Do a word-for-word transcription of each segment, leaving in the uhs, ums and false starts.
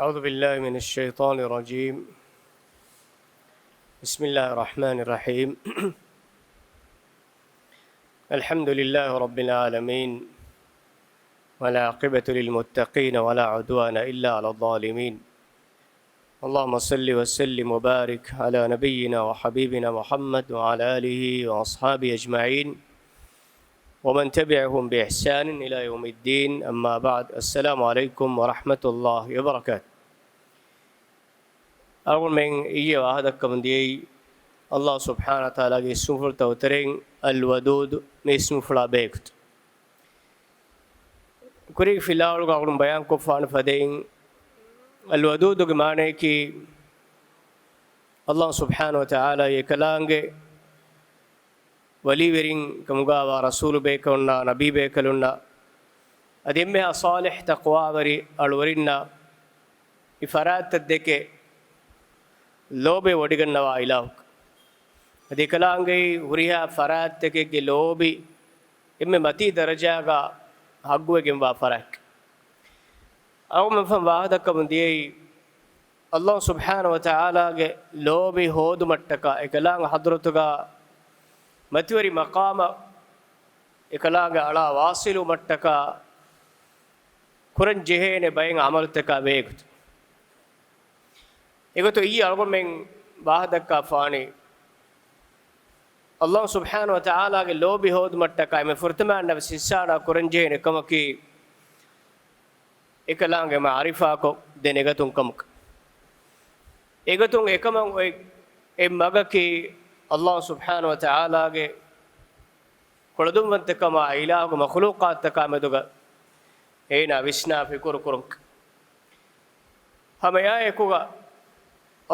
أعوذ بالله من الشيطان الرجيم. بسم الله الرحمن الرحيم. الحمد لله رب العالمين، والعاقبة للمتقين، ولا عدوان إلا على الظالمين. اللهم صل وسلم وبارك على نبينا وحبيبنا محمد وعلى آله وأصحابه أجمعين، ومن تبعهم بإحسان إلى يوم الدين. أما بعد، السلام عليكم ورحمة الله وبركاته. އަޅުގަނޑުމެން އިއްޔެ ވާހަކަދައްކަމުން ދިޔައީ، ﷲ ސުބްޙާނަހޫ ވަތަޢާލާގެ އިސްމުފުޅުތައް ތެރެއިން އަލްވަދޫދު މި އިސްމުފުޅާ ބެހޭގޮތުން. ކުރީގެ ފިލާވަޅުގަ އަޅުގަނޑު ބަޔާންކޮށްފާނެ ފަދައިން، އަލްވަދޫދުގެ މާނަޔަކީ، ﷲ ސުބްޙާނަހޫ ވަތަޢާލާއީ އެކަލާނގެ ވަލީވެރިން ކަމުގައިވާ ރަސޫލު ބޭކަލުންނާ، ނަބީ ބޭކަލުންނާ، އަދި އެންމެހާ ޞާލިޙް ތަޤްވާވެރި އަޅުވެރިންނާ އެ ފަރާތްތައް ދެކެ ލޯބިވެވޮޑިގަންނަވާ އިލާހު. އަދި އެކަލާނގެއީ ހުރިހާ ފަރާތްތަކެއްގެ ލޯބި އެންމެ މަތީ ދަރަޖާގަ ހައްގުވެގެންވާ ފަރާތް. އަޅުގަނޑުމެން ވާހަކަދައްކަމުން ދިޔައީ، ﷲ ސުބްޙާނަހޫ ވަތަޢާލާގެ ލޯބި ހޯދުމަށްޓަކާ، އެކަލާނގެ ޙަޟްރަތުގަ މަތިވެރި މަޤާމަށް އެކަލާނގެ އަޅާ ވާޞިލުވުމަށްޓަކާ، ކުރަން ޖެހޭނެ ބައެއް ޢަމަލުތަކާ ބެހޭގޮތުން. އެގޮތުން އިއްޔެ އަޅުގަނޑުމެން ވާހަކަދައްކާފާނީ، ﷲ ސުބްޙާނަހޫ ވަތަޢާލާގެ ލޯބި ހޯދުމަށްޓަކާ އެންމެ ފުރަތަމަ ނަފްސު އިންސާނާ ކުރަން ޖެހޭނެ ކަމަކީ، އެކަލާނގެ މަޢުރިފާކޮށް ދެނެގަތުން ކަމަކަށް. އެގޮތުން އެކަމަށް އޮތް އެއް މަގަކީ، ﷲ ސުބްޙާނަހޫ ވަތަޢާލާގެ ކުޅަދުންވަންތަކަމާ، އިލާހުގެ މަޚްލޫޤާތުތަކާ މެދުގަ އޭނާ ވިސްނާ ފިކުރު ކުރުން. ހަމައެއާއެކުގަ،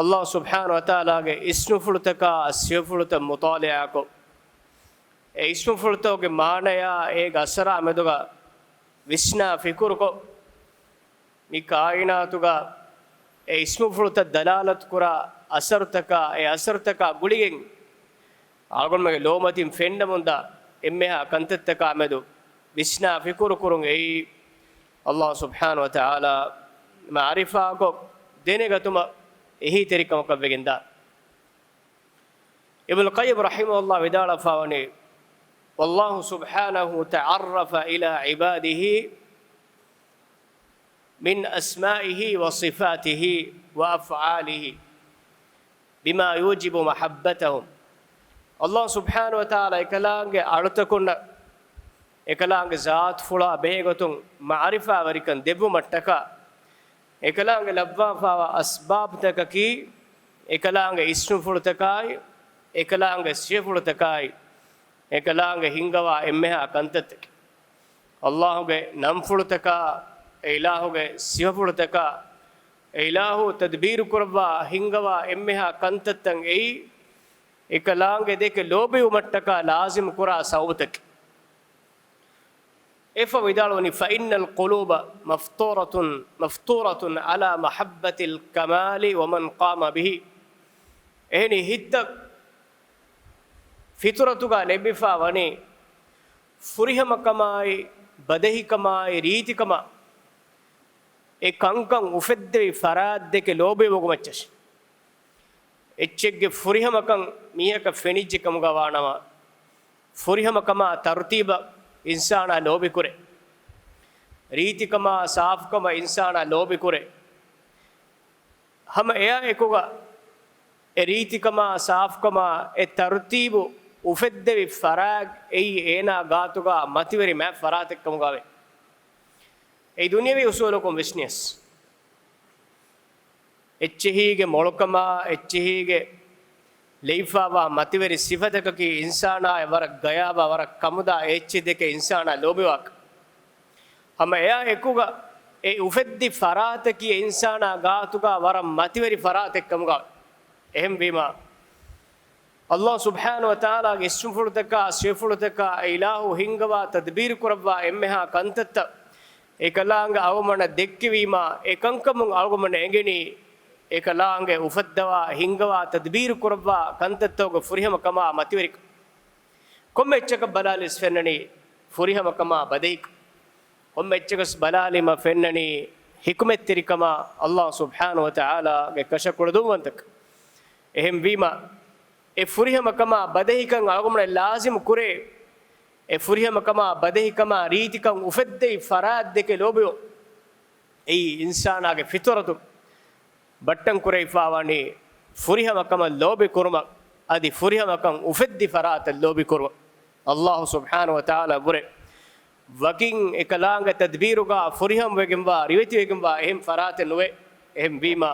ﷲ ސުބްޙާނަހޫ ވަތަޢާލާގެ އިސްމުފުޅުތަކާ ސިފަފުޅުތައް މުޠާލަޢާކޮށް، އެ އިސްމުފުޅުތަކުގެ މާނަޔާ އޭގެ އަސަރާ މެދުގަ ވިސްނާ ފިކުރުކޮށް، މި ކާއިނާތުގަ އެ އިސްމުފުޅުތައް ދަލާލަތު ކުރާ އަސަރުތަކާ، އެ އަސަރުތަކާ ގުޅިގެން، އަޅުގަނޑުމެންގެ ލޯމަތިން ފެންނަމުންދާ އެންމެހާ ކަންތައްތަކާ މެދު ވިސްނާ ފިކުރު ކުރުން އެއީ، ﷲ ސުބްޙާނަހޫ ވަތަޢާލާ މަޢުރިފާކޮށް ދެނެގަތުމަށް އެހީތެރިކަމަކަށް ވެގެންދާ. އިބްނުލް ޤައްޔިމް ރަޙިމަހުﷲ ވިދާޅުވެފާވަނީ، والله سبحانه تعرف إلى عباده من أسمائه وصفاته وأفعاله بما يوجب محبتهم. ﷲ ސުބްޙާނަހޫ ވަތަޢާލާ އެކަލާނގެ އަޅުތަކުންނަށް އެކަލާނގެ ޒާތުފުޅާ ބެހޭގޮތުން މަޢުރިފާވެރިކަން ދެއްވުމަށްޓަކާ، އެކަލާނގެ ލައްވާފާވާ އަސްބާބުތަކަކީ، އެކަލާނގެ އިސްމުފުޅުތަކާއި، އެކަލާނގެ ސިފަފުޅުތަކާއި، އެކަލާނގެ ހިންގަވާ އެންމެހާ ކަންތައްތަކެއް. ﷲގެ ނަންފުޅުތަކާ، އެ އިލާހުގެ ސިފަފުޅުތަކާ، އެ އިލާހު ތަދްބީރު ކުރައްވާ ހިންގަވާ އެންމެހާ ކަންތައްތައް އެއީ، އެކަލާނގެ ދެކެ ލޯބިވުމަށްޓަކާ ލާޒިމް ކުރާ ސަބަބުތަކެއް. އެފަ ވިދާޅުވަނީ، فإن القلوب مفطورة، مفطورة على محبة الكمال ومن قام به. އެހެނީ ހިތްތައް ފިޠުރަތުގަ ލެއްވިފާ ވަނީ، ފުރިހަމަކަމާއި، ބަދެހިކަމާއި، ރީތިކަމާ، އެ ކަންކަން އުފެއްދެވި ފަރާތް ދެކެ ލޯބިވެވުމަށްޗަށް. އެއްޗެއްގެ ފުރިހަމަކަން މީހަކަށް ފެނިއްޖެ ކަމުގަ ވާނަމަ، ފުރިހަމަކަމާ ތަރުތީބަށް އިންސާނާ ލޯބިކުރޭ. ރީތިކަމާ ސާފުކަމަށް އިންސާނާ ލޯބިކުރޭ. ހަމަ އެއާ އެކުގަ އެ ރީތިކަމާ ސާފުކަމާ އެ ތަރުތީބު އުފެއްދެވި ފަރާތް އެއީ އޭނާ ގާތުގަ މަތިވެރި މާތް ފަރާތެއް ކަމުގަވޭ. އެއީ ދުނިޔަވީ އުސޫލަކުން ވިސްނިޔަސް. އެއްޗެހީގެ މޮޅުކަމާ، އެއްޗެހީގެ ލެއިފާވާ މަތިވެރި ސިފަތަކަކީ އިންސާނާއަށް ވަރަށް ގަޔާވާ، ވަރަށް ކަމުދާ އެ އެއްޗެއް ދެކެ އިންސާނާ ލޯބިވާކަން. ހަމަ އެއާ އެކުގަ އެ އުފެއްދި ފަރާތަކީ އިންސާނާ ގާތުގަ ވަރަށް މަތިވެރި ފަރާތެއް ކަމުގަ. އެހެންވީމާ، ﷲ ސުބްޙާނަހޫ ވަތަޢާލާގެ އިސްމުފުޅުތަކާ، ސިފަފުޅުތަކާ، އެ އިލާހު ހިންގަވާ ތަދްބީރު ކުރައްވާ އެންމެހާ ކަންތައްތައް އެކަލާނގެ އަޅުގަނޑަށް ދެއްކެވީމާ، އެ ކަންކަމުން އަޅުގަނޑަށް އެނގެނީ، އެކަލާނގެ އުފައްދަވާ، ހިންގަވާ، ތަދްބީރު ކުރައްވާ ކަންތައްތަކުގެ ފުރިހަމަކަމާ މަތިވެރިކަން. ކޮންމެ އެއްޗަކަށް ބަލާލިޔަސް ފެންނަނީ ފުރިހަމަކަމާ ބަދެހިކަން. ކޮންމެ އެއްޗަކަސް ބަލާލީމަ ފެންނަނީ ޙިކުމަތްތެރިކަމާ ﷲ ސުބްޙާނަހޫ ވަތަޢާލާގެ ކަށަކުޅަދުންވަންތަކަން. އެހެންވީމަ، އެ ފުރިހަމަކަމާ ބަދަހިކަން އަޅުގަނޑުމެން ލާޒިމް ކުރޭ، އެ ފުރިހަމަކަމާ ބަދަހިކަމާ ރީތިކަން އުފެއްދެވި ފަރާތް ދެކެ ލޯބިވުން. އެއީ އިންސާނާގެ ފިޠުރަތު ބައްޓަން ކުރެވިފާވަނީ ފުރިހަމަކަމަށް ލޯބި ކުރުމަށް، އަދި ފުރިހަމަކަން އުފެއްދި ފަރާތަށް ލޯބި ކުރުމަށް. ﷲ ސުބްޙާނަހޫ ވަތަޢާލާ ބުރޭ. ވަކިން އެކަލާނގެ ތަދްބީރުގަ ފުރިހަމަވެގެންވާ، ރިވެތިވެގެންވާ އެހެން ފަރާތެއް ނުވޭ. އެހެންވީމަ،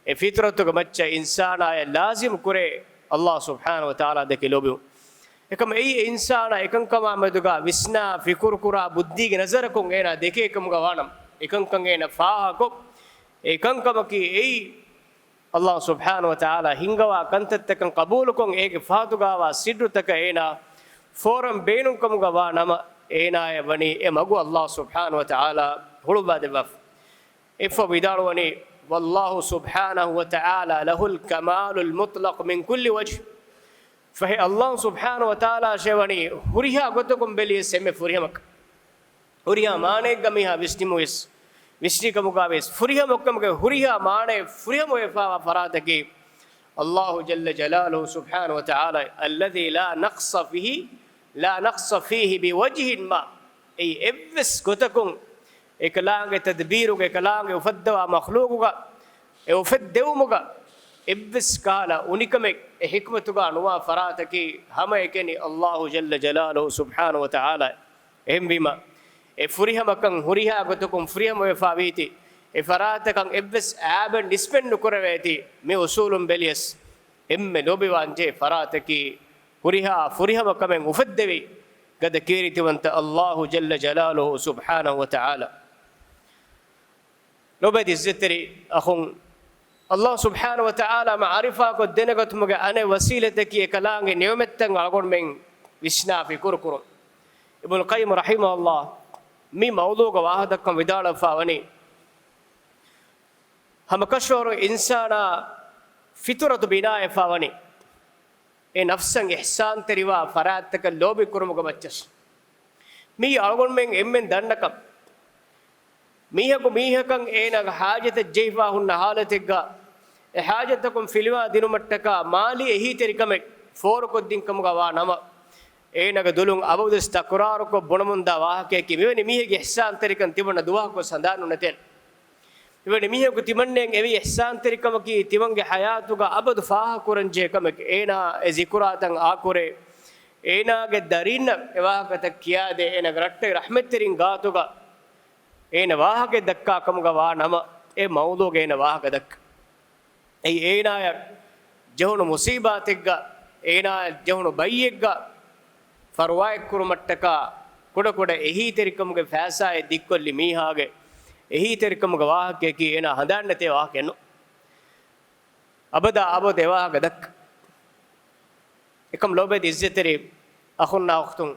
އެ ފިޠުރަތުގެ މައްޗަށް އިންސާނާޔަށް ލާޒިމް ކުރޭ ﷲ ސުބްޙާނަހޫ ވަތަޢާލާ ދެކެ ލޯބިވުން. އެކަމަ އެއީ އެ އިންސާނާ އެކަންކަމާ މެދުގަ ވިސްނާ ފިކުރުކުރާ ބުއްދީގެ ނަޒަރަކުން އޭނާ ދެކޭ ކަމުގަ ވާނަމަ، އެކަންކަން އޭނާ ފާހަގަކޮށް، އެ ކަންކަމަކީ އެއީ ﷲ ސުބްޙާނަހޫ ވަތަޢާލާ ހިންގަވާ ކަންތައްތަކަން ޤަބޫލުކޮށް، އޭގެ ފަހަތުގަވާ ސިއްރުތަކަށް އޭނާ ފޯރަން ބޭނުންކަމުގަ ވާ ނަމަ، އޭނާޔަށް ވަނީ އެ މަގު ﷲ ސުބްޙާނަހޫ ވަތަޢާލާ ހުޅުއްވާދެއްވާފަ. އެއަށްފަހު ވިދާޅުވަނީ، والله سبحانه وتعالى له الكمال المطلق من كل وجه. ފަހެ ﷲ ސުބްޙާނަހޫ ވަތަޢާލާއަށެވަނީ ހުރިހާ ގޮތަކުން ބެލިޔަސް އެންމެ ފުރިހަމަކަން. ހުރިހާ މާނައެއްގަ މީހާ ވިސްނިމުވެސް، ވިސްނިކަމުގަވެސް، ފުރިހަމަކަމުގެ ހުރިހާ މާނައެއް ފުރިހަމަވެފާވާ ފަރާތަކީ، ﷲ ޖައްލަ ޖަލާލުހޫ ސުބްޙާނަހޫ ވަތަޢާލާ، الذي لا نقص فيه، لا نقص فيه بوجه ما. އެއީ އެއްވެސް ގޮތަކުން އެކަލާނގެ ތަދްބީރުގަ، އެކަލާނގެ އުފައްދަވާ މަޚްލޫޤުގަ، އެ އުފެއްދެވުމުގަ އެއްވެސް ކަހަލަ އުނިކަމެއް އެ ޙިކްމަތުގަ ނުވާ ފަރާތަކީ، ހަމައެކަނި ﷲ ޖައްލަ ޖަލާލުހޫ ސުބްޙާނަހޫ ވަތަޢާލާ. އެހެންވީމަ، އެ ފުރިހަމަކަން ހުރިހާ ގޮތަކުން ފުރިހަމަވެފާވީތީ، އެ ފަރާތަކަށް އެއްވެސް އައިބެއް ނިސްބަތް ނުކުރެވޭތީ، މި އުސޫލުން ބެލިޔަސް، އެންމެ ލޯބިވާންޖެހޭ ފަރާތަކީ، ހުރިހާ ފުރިހަމަކަމެއް އުފެއްދެވި ގަދަ ކީރިތިވަންތަ ﷲ ޖައްލަ ޖަލާލުހޫ ސުބްޙާނަހޫ ވަތަޢާލާ. ލޮބެތި އިއްޒަތްތެރި އަޚުން، ﷲ ސުބްޙާނަހޫ ވަތަޢާލާ މަޢުރިފާކޮށް ދެނެގަތުމުގެ އަނެއް ވަސީލަތަކީ އެކަލާނގެ ނިޢުމަތްތައް އަޅުގަނޑުމެން ވިސްނާ ފިކުރު ކުރުން. އިބްނުލް ޤައްޔިމް ރަޙިމަހުﷲ މި މައުޟޫޢުގެ ވާހަކަ ދައްކަން ވިދާޅުވެފާ ވަނީ، ހަމަކަށަވަރު އިންސާނާ ފިޠުރަތު ބިނާވެފާ ވަނީ، އެ ނަފްސަށް އިޙްސާންތެރިވާ ފަރާތްތަކަށް ލޯބި ކުރުމުގެ މައްޗަށް. މީ އަޅުގަނޑުމެން އެންމެން ދަންނަކަން. މީހަކު މީހަކަށް އޭނާގެ ޙާޖަތަށް ޖެހިފާ ހުންނަ ޙާލަތެއްގަ، އެ ޙާޖަތަކުން ފިލުވާ ދިނުމަށްޓަކާ މާލީ އެހީތެރިކަމެއް ފޯރުކޮށްދިން ކަމުގަ ވާ ނަމަ، އޭނާގެ ދުލުން އަބަދުވެސް ތަކުރާރުކޮށް ބުނަމުންދާ ވާހަކަޔަކީ، މިވެނި މީހެއްގެ އިޙްސާންތެރިކަން ތިމަންނަ ދުވަހަކުވެސް ހަނދާން ނުނެތޭނެ. މިވެނި މީހަކު ތިމަންނައަށް އެވި އިޙްސާންތެރިކަމަކީ ތިމަންގެ ޙަޔާތުގަ އަބަދު ފާހަގަކުރަންޖެހޭ ކަމެކޭ. އޭނާ އެ ޒިކުރާތައް އާކުރޭ، އޭނާގެ ދަރިންނަށް އެ ވާހަކަތައް ކިޔާދޭ، އޭނާގެ ރައްޓެއް ރަޙްމަތްތެރިން ގާތުގަ އޭނަ ވާހަކަ ދައްކާ ކަމުގަ ވާ ނަމަ، އެ މައުޟޫޢުގަ އޭނަ ވާހަކަ ދައްކަ. އެއީ އޭނާޔަށް ޖެހުނު މުޞީބާތެއްގަ، އޭނާޔަށް ޖެހުނު ބައްޔެއްގަ ފަރުވާއެއްކުރުމަށްޓަކާ، ކުޑަކުޑަ އެހީތެރިކަމުގެ ފައިސާއެއް ދިއްކޮށްލި މީހާގެ އެހީތެރިކަމުގެ ވާހަކަޔަކީ އޭނާ ހަނދާންނެތޭ ވާހަކައެއްނު. އަބަދާ އަބަދު އެ ވާހަކަ ދައްކަ. އެކަމް ލޯބެތި އިއްޒަތްތެރި އަޚުންނާ އުޚްތުން،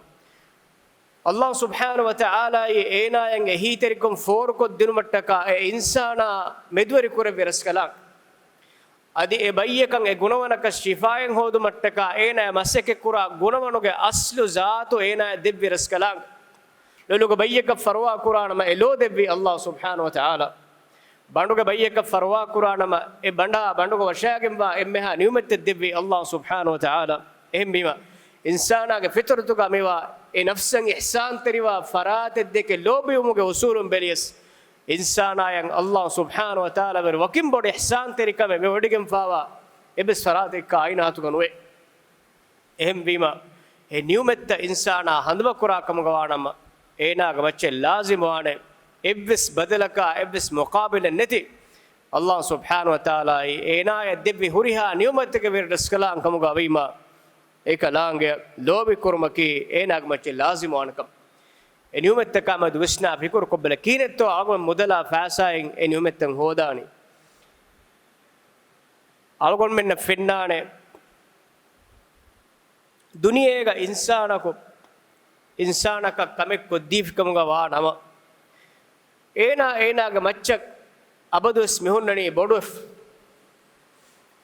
ﷲ ސުބްޙާނަހޫ ވަތަޢާލާއީ އޭނާޔަށް އެހީތެރިކަން ފޯރުކޮށްދިނުމަށްޓަކާ އެ އިންސާނާ މެދުވެރިކުރެއްވި ރަސްކަލާނގެ. އަދި އެ ބައްޔަކަށް އެ ގުނަވަނަކަށް ޝިފާއެއް ހޯދުމަށްޓަކާ އޭނާޔަށް މަސައްކަތްކުރާ ގުނަވަނުގެ އަސްލު ޒާތު އޭނާޔަށް ދެއްވި ރަސްކަލާނގެ. ލޮލުގެ ބައްޔަކަށް ފަރުވާ ކުރާނަމަ އެ ލޯ ދެއްވި ﷲ ސުބްޙާނަހޫ ވަތަޢާލާ. ބަނޑުގެ ބައްޔަކަށް ފަރުވާ ކުރާނަމަ އެ ބަނޑާ ބަނޑުގަ ވަށާގެންވާ އެންމެހާ ނިޢުމަތެއް ދެއްވި ﷲ ސުބްޙާނަހޫ ވަތަޢާލާ. އެހެންވީމަ، އިންސާނާގެ ފިޠުރަތުގަ މިވާ އެ ނަފްސަށް އިޙްސާންތެރިވާ ފަރާތެއް ދެކެ ލޯބިވުމުގެ އުޞޫލުން ބެލިޔަސް، އިންސާނާޔަށް ﷲ ސުބްޙާނަހޫ ވަތަޢާލާ ވެރި ވަކިން ބޮޑު އިޙްސާންތެރިކަމެއް ވެވޮޑިގެންފާވާ އެއްވެސް ފަރާތެއް ކާއިނާތުގަ ނުވޭ. އެހެންވީމަ، އެ ނިޢުމަތްތައް އިންސާނާ ހަނދުމަކުރާ ކަމުގަ ވާނަމަ، އޭނާގެ މައްޗަށް ލާޒިމް ވާނެ، އެއްވެސް ބަދަލަކާ، އެއްވެސް މުޤާބިލެއް ނެތި، ﷲ ސުބްޙާނަހޫ ވަތަޢާލާއީ އޭނާޔަށް ދެއްވި ހުރިހާ ނިޢުމަތެއްގެ ވެރި ރަސްކަލާނގެ ކަމުގަ ވީމަ، އެކަލާނގެ ލޯބި ކުރުމަކީ އޭނާގެ މައްޗަށް ލާޒިމް ވާނެ ކަމެއް. އެ ނިޢުމަތްތަކާ މެދު ވިސްނާ ފިކުރު ކޮށްބަލަ، ކިހިނެއްތޯ އަޅުގަނޑު މުދަލާ ފައިސާއިން އެ ނިޢުމަތްތައް ހޯދާނީ؟ އަޅުގަނޑުމެންނަށް ފެންނާނެ، ދުނިޔޭގަ އިންސާނަކު، އިންސާނަކަށް ކަމެއް ކޮށްދީފިކަމުގަ ވާ ނަމަ، އޭނާ އޭނާގެ މައްޗަށް އަބަދުވެސް މިހުންނަނީ ބޮޑުވެފަ.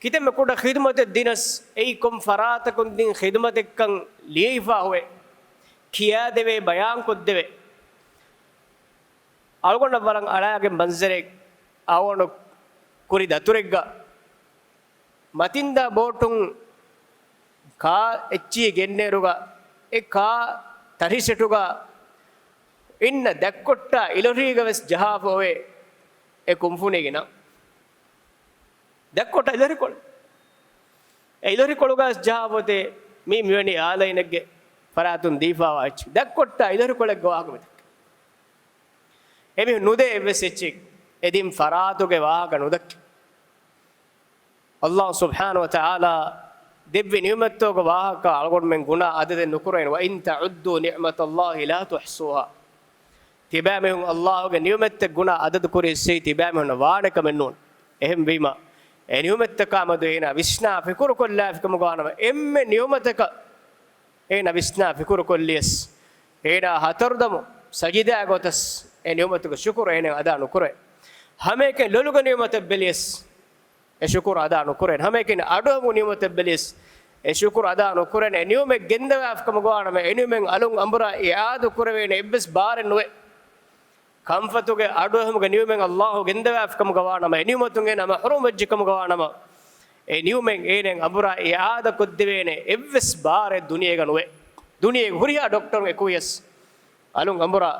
ކިތަންމެ ކުޑަ ޚިދުމަތެއް ދިނަސް، އެއީ ކޮން ފަރާތަކުން ދިން ޚިދުމަތެއްކަން ލިޔެފާ ހުވެ، ކިޔާދެވޭ، ބަޔާންކޮށްދެވޭ. އަޅުގަނޑަށް ވަރަށް އަޅާގެން މަންޒަރެއް އަޅުގަނޑު ކުރި ދަތުރެއްގަ މަތިންދާ ބޯޓުން ކާ އެއްޗިހި ގެންނޭރުގަ އެ ކާ ތަރި ސެޓުގަ އިންނަ ދަތްކޮށްޓާ އިލޮރީގަ ވެސް ޖަހާފަ އޮވޭ އެ ކުންފުނީގެ ނަން. ދަތްކޮށްޓާ އިލޮރިކޮޅެއް. އެ އިލޮރިކޮޅުގަ ވެސް ޖަހާފަ އޮތޭ މީ މިވެނި އާލައިނެއްގެ ފަރާތުން ދީފާވާ އެއްޗެއް. ދަތްކޮށްޓާ އިލޮރިކޮޅެއްގެ ވާހަކަ މިދައްކަނީ. އެމީހުން ނުދޭ އެއްވެސް އެއްޗެއް. އެ ދިން ފަރާތުގެ ވާހަކަ ނުދައްކަނީ. އައްލާހު ސުބްޙާނަހު ވަތަޢާލާ ދެއްވި ނިޢުމަތްތަކުގެ ވާހަކަ އަޅުގަނޑުމެން ގުނާ އަދަދެއް ނުކުރޭނެ. "وإن تعدوا نعمة الله لا تحصوها." ތިބާމީހުން އައްލާހުގެ ނިޢުމަތްތައް ގުނާ އަދަދު ކުރިޔަސް ތިބާމީހުންނަށް ވާނެ ކަމެއް ނޫން. އެހެންވީމަ، އެ ނިޢުމަތްތަކާ މެދު އޭނާ ވިސްނާ ފިކުރުކޮށްލާފި ކަމުގަ ވާނަމަ، އެންމެ ނިޢުމަތަކަށް އޭނާ ވިސްނާ ފިކުރުކޮށްލިޔަސް، އޭނާ ހަތަރުދަމު ސަޖިދާ ގޮތަސް އެ ނިޢުމަތުގެ ޝުކުރު އޭނާ އަދާ ނުކުރޭ. ހަމައެކަނި ލޮލުގެ ނިޢުމަތަށް ބެލިޔަސް، އެ ޝުކުރު އަދާ ނުކުރޭނެ. ހަމައެކަނި އަޑުއެހުމުގެ ނިޢުމަތަށް ބެލިޔަސް، އެ ޝުކުރު އަދާ ނުކުރޭނެ. އެ ނިޢުމަތް ގެންދަވާފި ކަމުގަ ވާނަމަ، އެ ނިޢުމަތް އަލުން އަނބުރާ އިޢާދަ ކުރެވޭނެ އެއްވެސް ބާރެއް ނުވޭ. ކަންފަތުގެ އަޑުއެހުމުގެ ނިޢުމަތް އައްލާހު ގެންދަވާފި ކަމުގަ ވާނަމަ، އެ ނިޢުމަތުން އޭނާ މަޙްރޫމް ވެއްޖެ ކަމުގަ ވާނަމަ، އެ ނިޢުމަތް އޭނާ އަނބުރާ އިޢާދަ ކޮށްދެވޭނެ އެއްވެސް ބާރެއް ދުނިޔޭގަ ނުވޭ. ދުނިޔޭގެ ހުރިހާ ޑޮކްޓަރުން އެކުވިޔަސް، އަލުން އަނބުރާ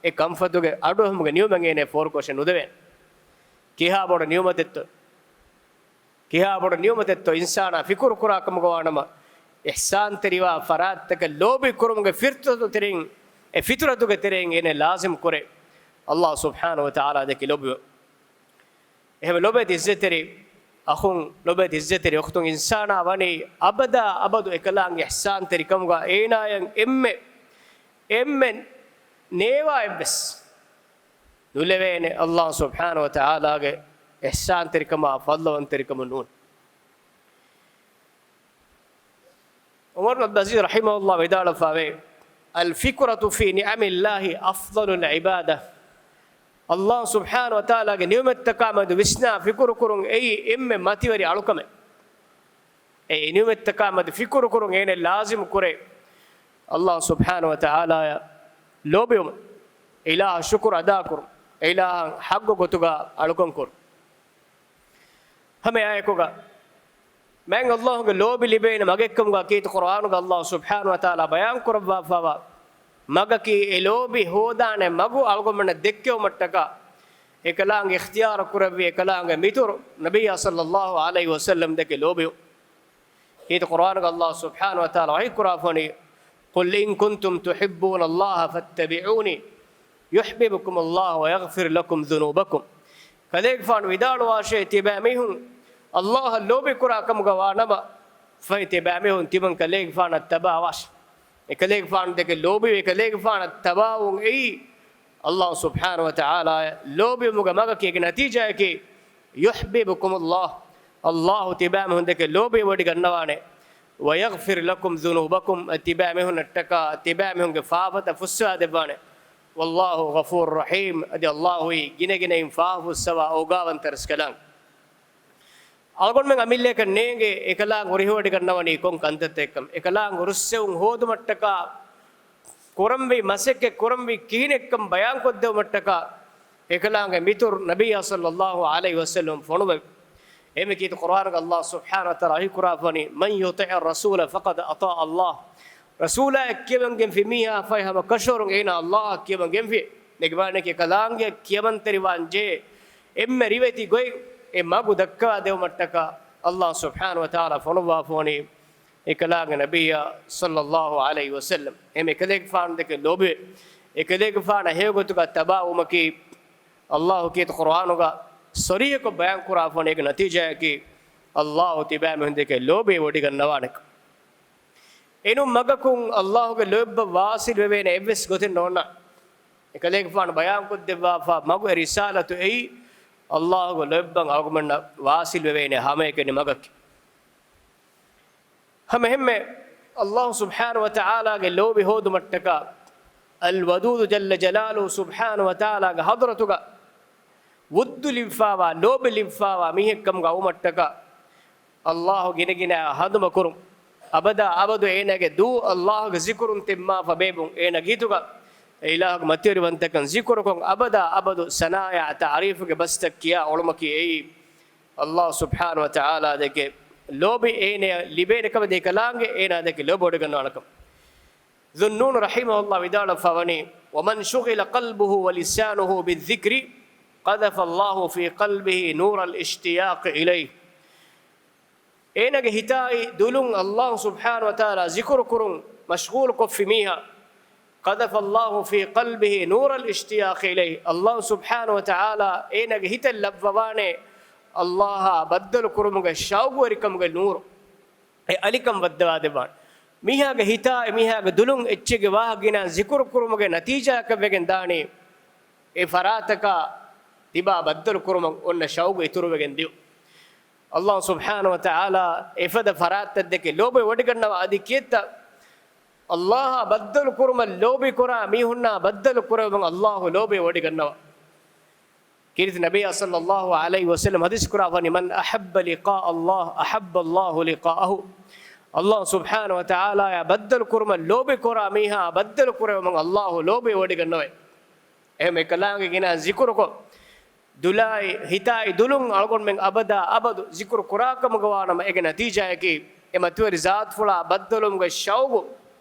އެ ކަންފަތުގެ އަޑުއެހުމުގެ ނިޢުމަތް އޭނާ ފޯރުކޮށެއް ނުދެވޭނެ. ކިހާ ބޮޑު ނިޢުމަތެއްތޯ؟ ކިހާ ބޮޑު ނިޢުމަތެއްތޯ އިންސާނާ ފިކުރު ކުރާ ކަމުގަ ވާނަމަ، އިޙްސާންތެރިވާ ފަރާތްތަކަށް ލޯބި ކުރުމުގެ ފިތުރަތުގެ ތެރެއިން، އެ ފިތުރަތުގެ ތެރެއިން އޭނަ ލާޒިމް ކުރޭ، އައްލާހު ސުބްޙާނަހު ވަތަޢާލާ ދެކެ ލޯބިވުން. އެހެން ލޮބުވެތި އިއްޒަތްތެރި އަޚުން، ލޮބުވެތި އިއްޒަތްތެރި އުޚްތުން، އިންސާނާ ވަނީ އަބަދާ އަބަދު އެކަލާނގެ އިޙްސާންތެރިކަމުގަ އޭނާޔަށް އެންމެ، އެންމެ ނޭވާ އެއްވެސް ނުލެވޭނެ އައްލާހު ސުބްޙާނަހު ވަތަޢާލާގެ އިޙްސާންތެރިކަމާ، ފަޟްލުވަންތެރިކަމުން ނޫން. ޢުމަރު ބިން ޢަބްދުލް ޢަޒީޒް ރަޙިމަހުﷲ ވިދާޅުވެފަވޭ، "الفكرة في نعم الله أفضل العبادة." އައްލާހު ސުބްޙާނަހު ވަތަޢާލާގެ ނިޢުމަތްތަކާ މެދު ވިސްނާ ފިކުރު ކުރުން އެއީ އެންމެ މަތިވެރި އަޅުކަމެއް. އެ ނިޢުމަތްތަކާ މެދު ފިކުރު ކުރުން އޭނަ ލާޒިމް ކުރޭ، އައްލާހު ސުބްޙާނަހު ވަތަޢާލާޔަށް ލޯބިވުމަށް، އިލާހަށް ޝުކުރު އަދާކުރުން، އިލާހަށް ޙައްޤު ގޮތުގަ އަޅުކަން ކުރުން. ހަމައެއާއެކުގަ މާތް އައްލާހުގެ ލޯބި ލިބޭނެ މަގެއްކަމުގަ ކީރިތި ޤުރުއާނުގަ އައްލާހު ސުބްޙާނަހު ވަތަޢާލާ ބަޔާން ކުރައްވާފަވާ މަގަކީ، އެ ލޯބި ހޯދާނެ މަގު އަޅުގަނޑުމެންނަށް ދެއްކެވުމަށްޓަކާ، އެކަލާނގެ އިޚްތިޔާރު ކުރެއްވި އެކަލާނގެ މިތުރު ނަބިއްޔާ ޞައްލައްލާހު ޢަލައިހި ވަސައްލަމް ދެކެ ލޯބިވުން. ކީރިތި ޤުރުއާނުގަ އައްލާހު ސުބްޙާނަހު ވަތަޢާލާ ވަޙީ ކުރާފަނީ، "قل إن كنتم تحبون الله فاتبعوني يحببكم الله ويغفر لكم ذنوبكم." ކަލޭގެފާނު ވިދާޅުވާށޭ، ތިބާމީހުން އައްލާހަށް ލޯބި ކުރާ ކަމުގަ ވާނަމަ، ފަހެ ތިބާމީހުން ތިމަން ކަލޭގެފާނަށް ތަބާވާށޭ. އެކަލޭގެފާނު ދެކެ ލޯބިވެ، އެކަލޭގެފާނަށް ތަބާވުން އެއީ އައްލާހު ސުބްޙާނަހު ވަތަޢާލާ ލޯބިވުމުގެ މަގަކީ. އޭގެ ނަތީޖާއަކީ، "يحببكم الله." އައްލާހު ތިބާމީހުން ދެކެ ލޯބިވެވޮޑިގަންނަވާނެ. "ويغفر لكم ذنوبكم." އަދި ތިބާމީހުންނަށްޓަކާ ތިބާމީހުންގެ ފާފަތައް ފުއްސަވާދެއްވާނެ. "والله غفور رحيم." އަދި އައްލާހުއީ ގިނަގިނައިން ފާފަ ފުއްސަވާ އޯގާވަންތަ ރަސްކަލާނގެ. އަޅުގަނޑުމެން އަމިއްލައަކަށް ނޭނގޭ އެކަލާނގެ ހުރިހޯވެޑިގަންނަވަނީ ކޮން ކަންތައްތަކެއްކަން. އެކަލާނގެ ރުއްސެވުން ހޯދުމަށްޓަކާ ކުރަންވީ މަސައްކަތް ކުރަންވީ ކިހިނެއްކަން ބަޔާންކޮށްދެވުމަށްޓަކާ، އެކަލާނގެ މިތުރު ނަބިއްޔާ ޞައްލައްލާހު ޢަލައިހި ވަސައްލަމް ފޮނުވެ. އެމެ ކީރިތި ޤުރުއާނުގަ އައްލާހު ސުބްޙާނަހު ވަތަޢާލާ ވަޙީ ކުރާފަނީ، "من يطع الرسول فقد أطاع الله." ރަސޫލާއަށް ކިޔަމަން ގެންފި މީހާ ފަހެ ހަމަ ކަށަވަރުން އޭނާ އައްލާހަށް ކިޔަމަން ގެންފި. އޭގެ މާނައަކީ އެކަލާނގެ ކިޔަމަންތެރިވާން ޖެހޭ އެންމެ ރިވެތި ގޮތް އެ މަގު ދައްކަވާ ދެވުމަށްޓަކާ އައްލާހު ސުބްޙާނަހު ވަތަޢާލާ ފޮނުއްވާފަވަނީ އެކަލާނގެ ނަބިއްޔާ ޞައްލައްލާހު ޢަލައިހި ވަސައްލަމް. އެމެ އެކަލޭގެފާނު ދެކެ ލޯބިވެ، އެކަލޭގެފާނަށް ހެޔޮގޮތުގަ ތަބާވުމަކީ، އައްލާހު ކީރިތި ޤުރުއާނުގަ ޞަރީޙަކޮށް ބަޔާން ކުރާފަވަނީ އޭގެ ނަތީޖާއަކީ، އައްލާހު ތިބާމީހުން ދެކެ ލޯބިވެވޮޑިގަންނަވާނެކަން. އެނޫން މަގަކުން އައްލާހުގެ ލޯތްބަށް ވާޞިލް ވެވޭނެ އެއްވެސް ގޮތެއް ނޯންނާނެ. އެކަލޭގެފާނު ބަޔާންކޮށްދެއްވާފަ މަގު އެ ރިސާލަތު އެއީ، އައްލާހުގެ ލޯތްބަށް އަޅުގަނޑުމެންނަށް ވާޞިލް ވެވޭނެ ހަމައެކަނި މަގަކީ. ހަމައެހެންމެ، އައްލާހު ސުބްޙާނަހު ވަތަޢާލާގެ ލޯބި ހޯދުމަށްޓަކާ، އަލް ވަދޫދު ޖައްލަ ޖަލާލުހު ސުބްޙާނަހު ވަތަޢާލާގެ ޙަޟްރަތުގަ ވުއްދު ލިބިފާވާ، ލޯބި ލިބިފާވާ މީހެއްކަމުގަ ވުމަށްޓަކާ، އައްލާހު ގިނަގިނަ ހަނދުމަކުރުން، އަބަދާ އަބަދު އޭނާގެ ދޫ އައްލާހުގެ ޒިކުރުން ތިންމާފަ ބޭބުން، އޭނާގެ ހިތުގަ އެ އިލާހުގެ މަތިވެރިވަންތަކަން ޒިކުރުކޮށް، އަބަދާ އަބަދު ސަނާޔާ ތަޢުރީފުގެ ބަސްތައް ކިޔާ އުޅުމަކީ އެއީ، ﷲ ސުބްޙާނަހޫ ވަތަޢާލާ ދެކެ ލޯބި އޭނަޔަށް ލިބޭނެ ކަމެއް ދެކެ ކަލާނގެ އޭނާ ދެކެ ލޯބިވޮޑިގަންނާނެ ކަމަށް. ޛުންނޫނު ރަޙިމަހުﷲ ވިދާޅުވެފަ ވަނީ، "ومن شغل قلبه ولسانه بالذكر قذف الله في قلبه نور الاشتياق إليه." އޭނާގެ ހިތާއި ދުލުން ﷲ ސުބްޙާނަހޫ ވަތަޢާލާ ޒިކުރު ކުރުން މަޝްޣޫލު ކޮށްފި މީހާ، "قذف الله في قلبه نور الاشتياق إليه." ﷲ ސުބްޙާނަހޫ ވަތަޢާލާ އޭނާގެ ހިތަށް ލައްވަވާނެ ﷲ އާ ބައްދަލު ކުރުމުގެ ޝައުގުވެރިކަމުގެ ނޫރު. އެ އަލިކަން ވައްދަވާ ދެއްވާނެ. މީހާގެ ހިތާއި މީހާގެ ދުލުން އެއްޗެއްގެ ވާހަކަ ގިނަ ޒިކުރު ކުރުމުގެ ނަތީޖާއަކަށް ވެގެން ދާނީ، އެ ފަރާތަކާ ތިބާ ބައްދަލު ކުރުމަށް އޮންނަ ޝައުގު އިތުރުވެގެން ދިޔުން. ﷲ ސުބްޙާނަހޫ ވަތަޢާލާ އެފަދަ ފަރާތްތައް ދެކެ ލޯބި ވޮޑިގަންނަވާ. އަދި ކިއެއްތަ؟ ﷲ އާ ބައްދަލު ކުރުމަށް ލޯބި ކުރާ މީހުންނާ ބައްދަލު ކުރެވުމަށް ﷲ ލޯބި ވޮޑިގަންނަވާ. ކީރިތި ނަބިއްޔާ ޞައްލައްލާހު ޢަލައިހި ވަސައްލަމަ ޙަދީޘް ކުރާ ވަނީ، "من أحب لقاء الله أحب الله لقاءه." ﷲ ސުބްޙާނަހޫ ވަތަޢާލާއާ ބައްދަލު ކުރުމަށް ލޯބި ކުރާ މީހާ ބައްދަލު ކުރެވުމަށް ﷲ ލޯބި ވޮޑިގަންނަވައި. އެހެން އެކަލާނގެ ގިނަ ޒިކުރުކޮށް، ދުލާއި ހިތާއި ދުލުން އަޅުގަނޑުމެން އަބަދާ އަބަދު ޒިކުރު ކުރާ ކަމުގަ ވާނަމަ، އޭގެ ނަތީޖާއަކީ އެ މަތިވެރި ޒާތުފުޅާ ބައްދަލުވުމުގެ ޝައުގު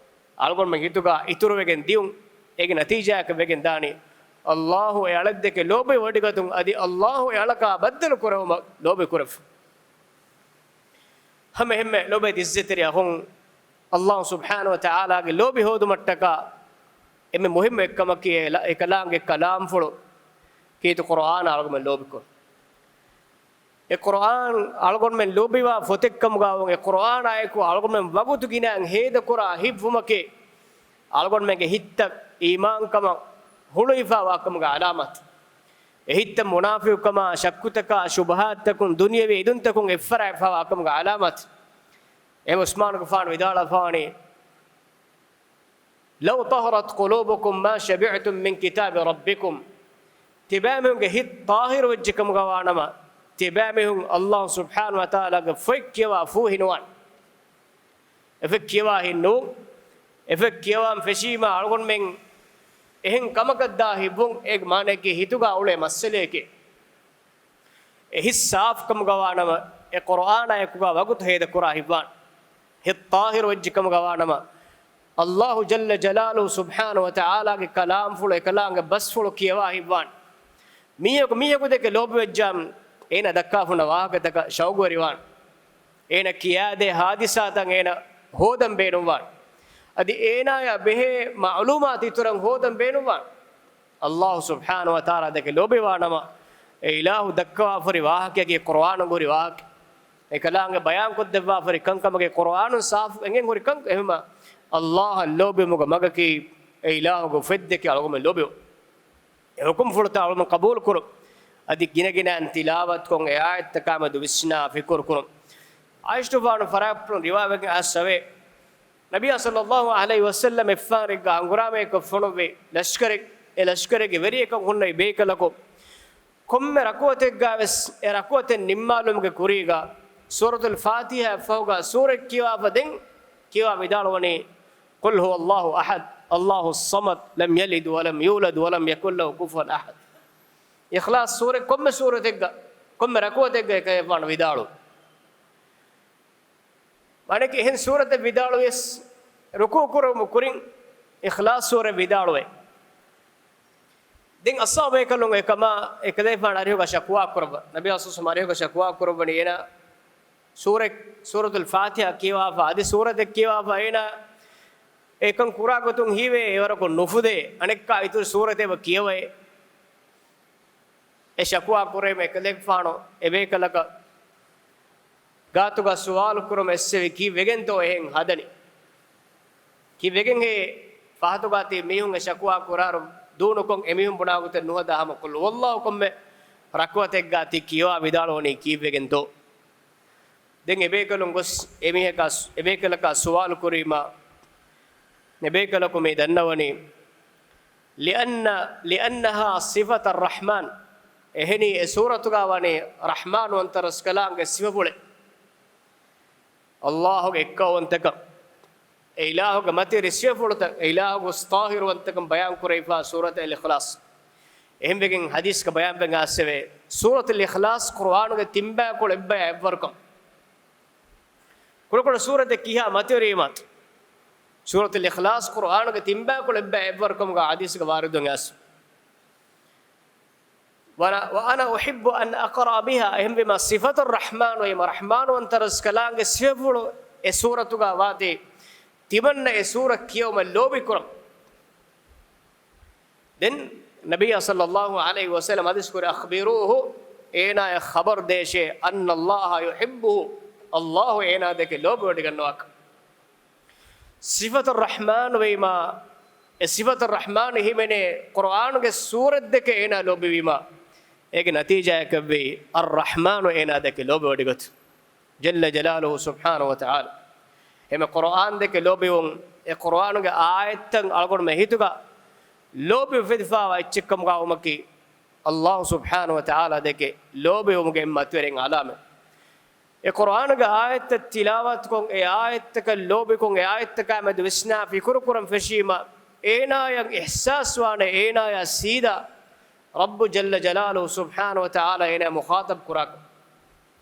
އަޅުގަނޑުމެން ހިތުގަ އިތުރުވެގެން ދިޔުން. އޭގެ ނަތީޖާއަކަށް ވެގެން ދާނީ، ﷲ އެ އަޅެއްދެކެ ލޯބި ވޮޑިގަތުން އަދި ﷲ އެ އަޅަކާ ބައްދަލު ކުރެވުމަށް ލޯބި ކުރެފަ. ހަމަ އެހެންމެ ލޯބި އިއްޒަތްތެރި އަޚުން، ﷲ ސުބްޙާނަހޫ ވަތަޢާލާގެ ލޯބި ހޯދުމަށްޓަކާ އެންމެ މުހިއްމު އެއްކަމަކީ އެ ކަލާނގެ ކަލާމްފުޅު ކީރިތި ޤުރުއާނާ އަޅުގަނޑުމެން ލޯބިކުރުން. އެ ޤުރުއާން އަޅުގަނޑުމެން ލޯބިވާ ފޮތެއްކަމުގައި އެ ޤުރުއާނާއެކު އަޅުގަނޑުމެން ވަގުތު ގިނައިން ހޭދަކުރާ ހިތްވުމަކީ، އަޅުގަނޑުމެންގެ ހިތްތައް އީމާންކަމަށް ހުޅުވިފައިވާކަމުގެ ޢަލާމާތެއް. އެ ހިތްތައް މުނާފިޤުކަމާ، ޝައްކުތަކާ، ޝުބުހާތްތަކުން، ދުނިޔެވީ އެދުންތަކުން އެއްފަރާތްވެފައިވާކަމުގެ ޢަލާމާތެއް. އެހެން ޢުސްމާނުގެފާނު ވިދާޅުވެފަވަނީ، "لو طهرت قلوبكم ما شبعتم من كتاب ربكم." ތިބާމީހުންގެ ހިތް ޠާހިރުވެއްޖެ ކަމުގަ ވާނަމަ، ތިބާމީހުން ﷲ ސުބްޙާނަހޫ ވަތަޢާލާގެ ފޮތް ކިޔަވާ ފޫހި ނުވާނެ. އެފޮތް ކިޔަވާ ހިތް ނޫން. އެފޮތް ކިޔަވާން ފެށީމާ އަޅުގަނޑުމެން އެހެން ކަމަކަށް ދާ ހިތްވުން، އޭގެ މާނައަކީ ހިތުގަ އުޅޭ މައްސަލައެކޭ. އެ ހިތް ސާފުކަމުގަ ވާނަމަ، އެ ޤުރުއާނާއެކުގަ ވަގުތު ހޭދަކުރާ ހިތްވާން. ހިތް ޠާހިރު ވެއްޖެ ކަމުގަ ވާނަމަ، ﷲ ޖައްލަ ޖަލާލުހު ސުބްޙާނަހޫ ވަތަޢާލާގެ ކަލާމްފުޅު، އެކަލާނގެ ބަސްފުޅު ކިޔަވާ ހިތްވާން. މީހަކު މީހަކު ދެކެ ލޯބިވެއްޖާމް، އޭނަ ދައްކާފަ ހުންނަ ވާހަކަތަކަށް ޝައުގުވެރިވާން. އޭނަ ކިޔާދޭ ހާދިސާތައް އޭނަ ހޯދަން ބޭނުންވާން. އަދި އޭނާޔާ ބެހޭ މަޢުލޫމާތު އިތުރަށް ހޯދަން ބޭނުންވާން. ﷲ ސުބްޙާނަހޫ ވަތަޢާލާ ދެކެ ލޯބިވާނަމަ، އެ އިލާހު ދައްކަވާފަރި ވާހަކައަކީ ޤުރުއާނުގަ ހުރި ވާހަކަ. އެކަލާނގެ ބަޔާންކޮށްދެއްވާފަރި ކަންކަމަކީ ޤުރުއާނުން ސާފު އެނގެން ހުރި ކަން. އެހެންމަ، ﷲ އަށް ލޯބިވުމުގެ މަގަކީ އެ އިލާހުގެ ފޮތް ދެކެ އަޅުގަނޑުމެން ލޯބިވުން. އެ ޙުކުމްފުޅުތައް އަޅުގަނޑުމެން ޤަބޫލުކުރުން. އަދި ގިނަގިނައިން ތިލާވަތުކޮށް އެ އާޔަތްތަކާމެދު ވިސްނާ ފިކުރުކުރުން. ޢާއިޝަތުގެފާނު ފަރާތްޕުޅުން ރިވާވެގެން އައިސްފަވޭ، ނަބިއްޔާ ޞައްލައްލާހު ޢަލައިހި ވަސައްލަމް އެއްފަހަރެއްގަ ހަނގުރާމައެއްކޮށް ފޮނުއްވި ލަޝްކަރެއް، އެ ލަޝްކަރެއްގެ ވެރިޔަކަށް ހުންނެވި ބޭކަލަކު، ކޮންމެ ރަކުޢަތެއްގަ ވެސް އެ ރަކުޢަތެއް ނިންމާލުމުގެ ކުރީގަ ސޫރަތުލް ފާތިޙާއަށް ފަހުގަ ސޫރަތް ކިޔަވާފަ ދެން ކިޔަވާ ވިދާޅުވަނީ، "قل هو الله أحد، الله الصمد، لم يلد ولم يولد ولم يكن له كفوا أحد." އިޚްލާޞް ސޫރަތް ކޮންމެ ސޫރަތެއްގަ، ކޮންމެ ރަކުޢަތެއްގަ އެކަލޭގެފާނު ވިދާޅުވި. މާނައަކީ އެހެން ސޫރަތެއް ވިދާޅުވިޔަސް، ރުކޫޢު ކުރުމުގެ ކުރިން އިޚްލާޞް ސޫރަތް ވިދާޅުވޭ. ދެން އަޞްޙާބު ބޭކަލުން އެކަމާ އެކަލޭގެފާނު އަރިހުގަ ޝަކުވާ ކުރައްވަ، ނަބިއްޔާ ޞައްލައްލާހު ޢަލައިހި ވަސައްލަމް އަރިހުގަ ޝަކުވާ ކުރައްވަނީ އޭނާ ސޫރަތް، ސޫރަތުލް ފާތިޙާ ކިޔަވާފަ، އަދި ސޫރަތެއް ކިޔަވާފަ އޭނާ އެކަން ކުރާ ގޮތުން ހީވޭ އެވަރަކު ނުފުދޭ، އަނެއްކާ އިތުރު ސޫރަތެއް އެބަ ކިޔަވައޭ. އެ ޝަކުވާ ކުރީމަ އެކަލޭގެފާނު އެބޭކަލަކަށް ގާތުގަ ސުވާލު ކުރުމަށް އެއްސެވި، ކީއްވެގެންތޯ އެހެން ހަދަނީ؟ ކީއްވެގެންހޭ ފަހަތުގަ ތި މީހުން އެ ޝަކުވާ ކުރާއިރު ދޫނުކޮށް އެމީހުން ބުނާ ގޮތެއް ނުހަދާ ހަމަ ޤުލް ހުވައްލާހު ކޮންމެ ރަކުޢަތެއްގަ ތި ކިޔަވާ ވިދާޅުވަނީ ކީއްވެގެންތޯ؟ ދެން އެބޭކަލުން ގޮސް އެމީހަކާ، އެބޭކަލަކާ ސުވާލު ކުރީމަ، އެބޭކަލަކު މި ދަންނަވަނީ، لأن، لأنها صفة الرحمن. އެހެނީ އެ ސޫރަތުގަ ވަނީ ރަޙްމާންވަންތަ ރަސްކަލާނގެ ސިފަފުޅެއް. ﷲ ގެ އެއްކައުވަންތަކަން. އެ އިލާހުގެ މަތިވެރި ސިފަފުޅުތައް، އެ އިލާހުގެ ޠާހިރުވަންތަކަން ބަޔާން ކުރެވިފާ ސޫރަތު އަލް އިޚްލާޞް. އެހެންވެގެން ޙަދީޘްގަ ބަޔާންވެގެން އައިސްފަވޭ، ސޫރަތުލް އިޚްލާޞް ޤުރުއާނުގެ ތިންބައިކުޅަ އެއްބަޔާ އެއްވަރުކަން. ކުޑަކުޑަ ސޫރަތެއް ކިހާ މަތިވެރިވީމާތަ؟ ސޫރަތުލް އިޚްލާޞް ޤުރުއާނުގެ ތިންބައިކުޅަ އެއްބަޔާ އެއްވަރުކަމުގަ ޙަދީޘްގަ ވާރިދުވެގެން އައިސް. ވަނަ-، وأنا أحب أن أقرأ بها، އެހެންވީމާ ޞިފަތުއް ރަޙްމާން ވީމާ، ރަޙްމާންވަންތަ ރަސްކަލާނގެ ސިފަފުޅު އެ ސޫރަތުގަ ވާތީ، ތިމަންނަ އެ ސޫރަ ކިޔެވުމަށް ލޯބިކުރަން. ދެން ނަބިއްޔާ ޞައްލައްލާހު ޢަލައިހި ވަސައްލަމް ޙަދީޘް ކުރި، أخبروه، އޭނާޔަށް ޚަބަރު ދޭށޭ، أن الله يحبه، ﷲ އޭނާ ދެކެ ލޯބިވޮޑިގަންނަވާކަން. ޞިފަތުއް ރަޙްމާން ވީމާ، އެ ޞިފަތުއް ރަޙްމާން ހިމެނޭ ޤުރުއާނުގެ ސޫރަތްދެކެ އޭނާ ލޯބިވީމާ، އޭގެ ނަތީޖާއަކަށްވީ، އައްރަޙްމާނު އޭނާ ދެކެ ލޯބިވޮޑިގަތު. ޖައްލަ ޖަލާލުހު ސުބްޙާނަހު ވަތަޢާލާ. އެމެ ޤުރުއާން ދެކެ ލޯބިވުން، އެ ޤުރުއާނުގެ އާޔަތްތައް އަޅުގަނޑުމެން ހިތުގަ ލޯބި އުފެދިފާވާ އެއްޗެއްކަމުގަ ވުމަކީ، ﷲ ސުބްޙާނަހު ވަތަޢާލާ ދެކެ ލޯބިވުމުގެ އެއް މަތިވެރިން ޢަލާމަތް. އެ ޤުރުއާނުގެ އާޔަތްތައް ތިލާވަތުކޮށް، އެ އާޔަތްތަކަށް ލޯބިކޮށް، އެ އާޔަތްތަކާ މެދު ވިސްނާ ފިކުރުކުރަން ފެށީމަ، އޭނާޔަށް އިޙްސާސްވާނެ، އޭނާޔާ ސީދާ ރައްބު ޖައްލަ ޖަލާލުހު ސުބްޙާނަހު ވަތަޢާލާ އޭނާ މުޚާޠަބް ކުރާކަށް،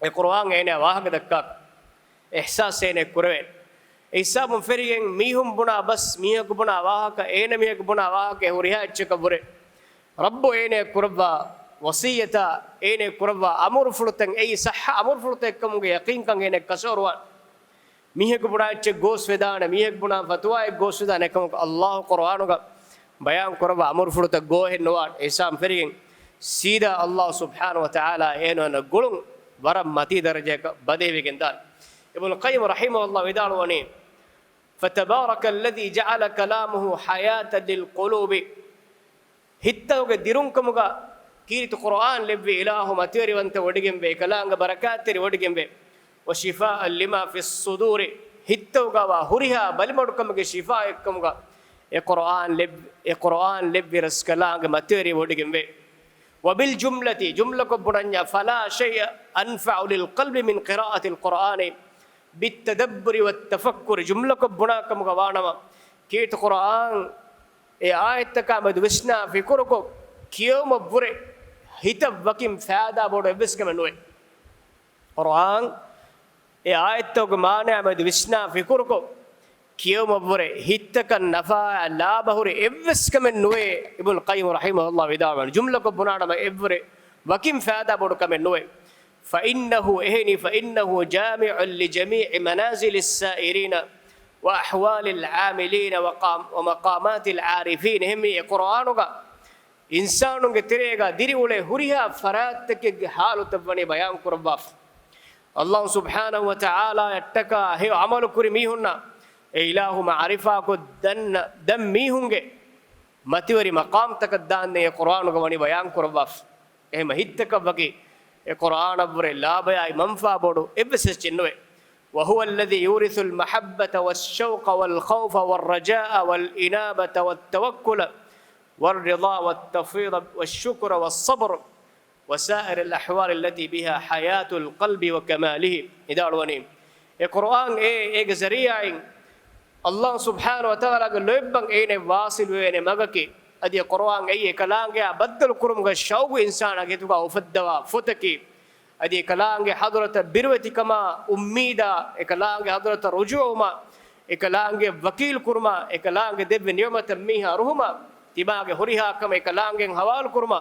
އެ ޤުރުއާން އޭނާ ވާހަކަ ދައްކާކަށް، އިޙްސާސް އޭނާ ކުރެވޭނެ. އެ ހިސާބުން ފެށިގެން މީހުން ބުނާ ބަސް، މީހަކު ބުނާ ވާހަކަ، އޭނަ މީހަކު ބުނާ ވާހަކަ ހުރިހާ އެއްޗަކަށްވުރެ ރައްބު އޭނައަށް ކުރައްވާ ވަޞިއްޔަތާ، އޭނައަށް ކުރައްވާ އަމުރުފުޅުތައް އެއީ ޞައްޙަ އަމުރުފުޅުތައް އެއްކަމުގެ ޔަޤީންކަން އޭނައަށް ކަށަވަރުވާނެ. މީހަކު ބުނާ އެއްޗެއް ގޯސް ވެދާނެ، މީހަކު ބުނާ ފަތުވާއެއް ގޯސް ވެދާނެ. އެކަމަކު ﷲ ޤުރުއާނުގަ ބަޔާން ކުރައްވާ އަމުރުފުޅުތައް ގޯހެއް ނުވާނެ. އެ ހިސާބުން ފެށިގެން ސީދާ ﷲ ސުބްޙާނަހު ވަތަޢާލާ އޭނާ ގުޅުން ވަރަށް މަތީ ދަރަޖައަކަށް ބަދޭވެގެން ދާނެ. އިބްނުލް ޤައްޔިމް ރަޙިމަހުﷲ ވިދާޅުވަނީ، فتبارك الذي جعل كلامه حياة للقلوب. ހިތްތަކުގެ ދިރުންކަމުގަ ކީރިތި ޤުރުއާން ލެއްވި އިލާހު މަތިވެރިވަންތަ ވޮޑިގެންވޭ، އެކަލާނގެ ބަރަކާތްތެރި ވޮޑިގެންވޭ. وشفاء لما في الصدور، ހިތްތަކުގަވާ ހުރިހާ ބަލިމަޑުކަމުގެ ޝިފާއެއްކަމުގަ އެ ޤުރުއާން ލެއް-، އެ ޤުރުއާން ލެއްވި ރަސްކަލާނގެ މަތިވެރި ވޮޑިގެންވޭ. وبالجملة، ޖުމްލަކޮށް ބުނަންޏާ، فلا شيء أنفع للقلب من قراءة القرآن بالتدبر والتفكر، ޖުމްލަކޮށް ބުނާކަމުގަ ވާނަމަ، ކީރިތި ޤުރުއާން އެ އާޔަތްތަކާ މެދު ވިސްނާ ފިކުރުކޮށް ކިޔެވުމަށްވުރެ ހިތަށް ވަކިން ފައިދާ ބޮޑު އެއްވެސް ކަމެއް ނުވޭ. ޤުރުއާން އެ އާޔަތްތަކުގެ މާނަޔާ މެދު ވިސްނާ ފިކުރުކޮށް ކިޔެވުމަށްވުރެ ހިތަކަށް ނަފާއާ ލާބަ ހުރި އެއްވެސް ކަމެއް ނުވޭ، އިބްނުލް ޤައްޔިމް ރަޙިމަހުﷲ ވިދާޅުވަނީ. ޖުމްލަކޮށް ބުނާނަމަ އެއްވުރެ ވަކިން ފައިދާ ބޮޑު ކަމެއް ނުވޭ. فإنه، އެހެނީ، فإنه جامع لجميع منازل السائرين وأحوال العاملين وقام-، ومقامات العارفين. އެހެންވީ އެ ޤުރުއާނުގަ އިންސާނުންގެ ތެރޭގަ ދިރިއުޅޭ ހުރިހާ ފަރާތްތަކެއްގެ ޙާލުތައް ވަނީ ބަޔާން ކުރައްވާފަ. ﷲ ސުބްޙާނަހު ވަތަޢާލާއަށްޓަކާ ހެޔޮ ޢަމަލު ކުރި މީހުންނަށް އެ އިލާހު މަޢުރިފާކޮށް ދަންނަ-، ދަން މީހުންގެ މަތިވެރި މަޤާމްތަކަށް ދާންދެން އެ ޤުރުއާނުގަ ވަނީ ބަޔާން ކުރައްވާފަ. އެހެން ހިތްތަކަށް ވަކި އެ ޤުރުއާނަށްވުރެ ލާބަޔާއި މަންފާ ބޮޑު އެއްވެސް އެއްޗެއް ނުވޭ. وهو الذي يورث المحبة والشوق والخوف والرجاء والإنابة والتوكل والرضا والتفويض والشكر والصبر وسائر الأحوال التي بها حياة القلب وكماله. ވިދާޅުވަނީ، އެ ޤުރުއާން އެ، އޭގެ ޒަރީޢާއިން ﷲ ސުބްޙާނަހު ވަތަޢާލާގެ ލޯތްބަށް އޭނަ ވާޞިލުވެވޭނެ މަގަކީ، އަދި އެ ޤުރުއާން އެއީ އެކަލާނގެއާ ބައްދަލު ކުރުމުގެ ޝައުގު އިންސާނާގެ ހިތުގަ އުފައްދަވާ ފޮތަކީ، އަދި އެކަލާނގެ ޙަޟްރަތަށް ބިރުވެތިކަމާ އުއްމީދާ، އެކަލާނގެ ޙަޟްރަތަށް ރުޖޫޢަވުމާ، އެކަލާނގެ ވަކީލު ކުރުމާ، އެކަލާނގެ ދެއްވި ނިޢުމަތަށް މީހާ ރުހުމާ، ތިމާގެ ހުރިހާ ކަމެއް އެކަލާނގެ ޙަވާލު ކުރުމާ،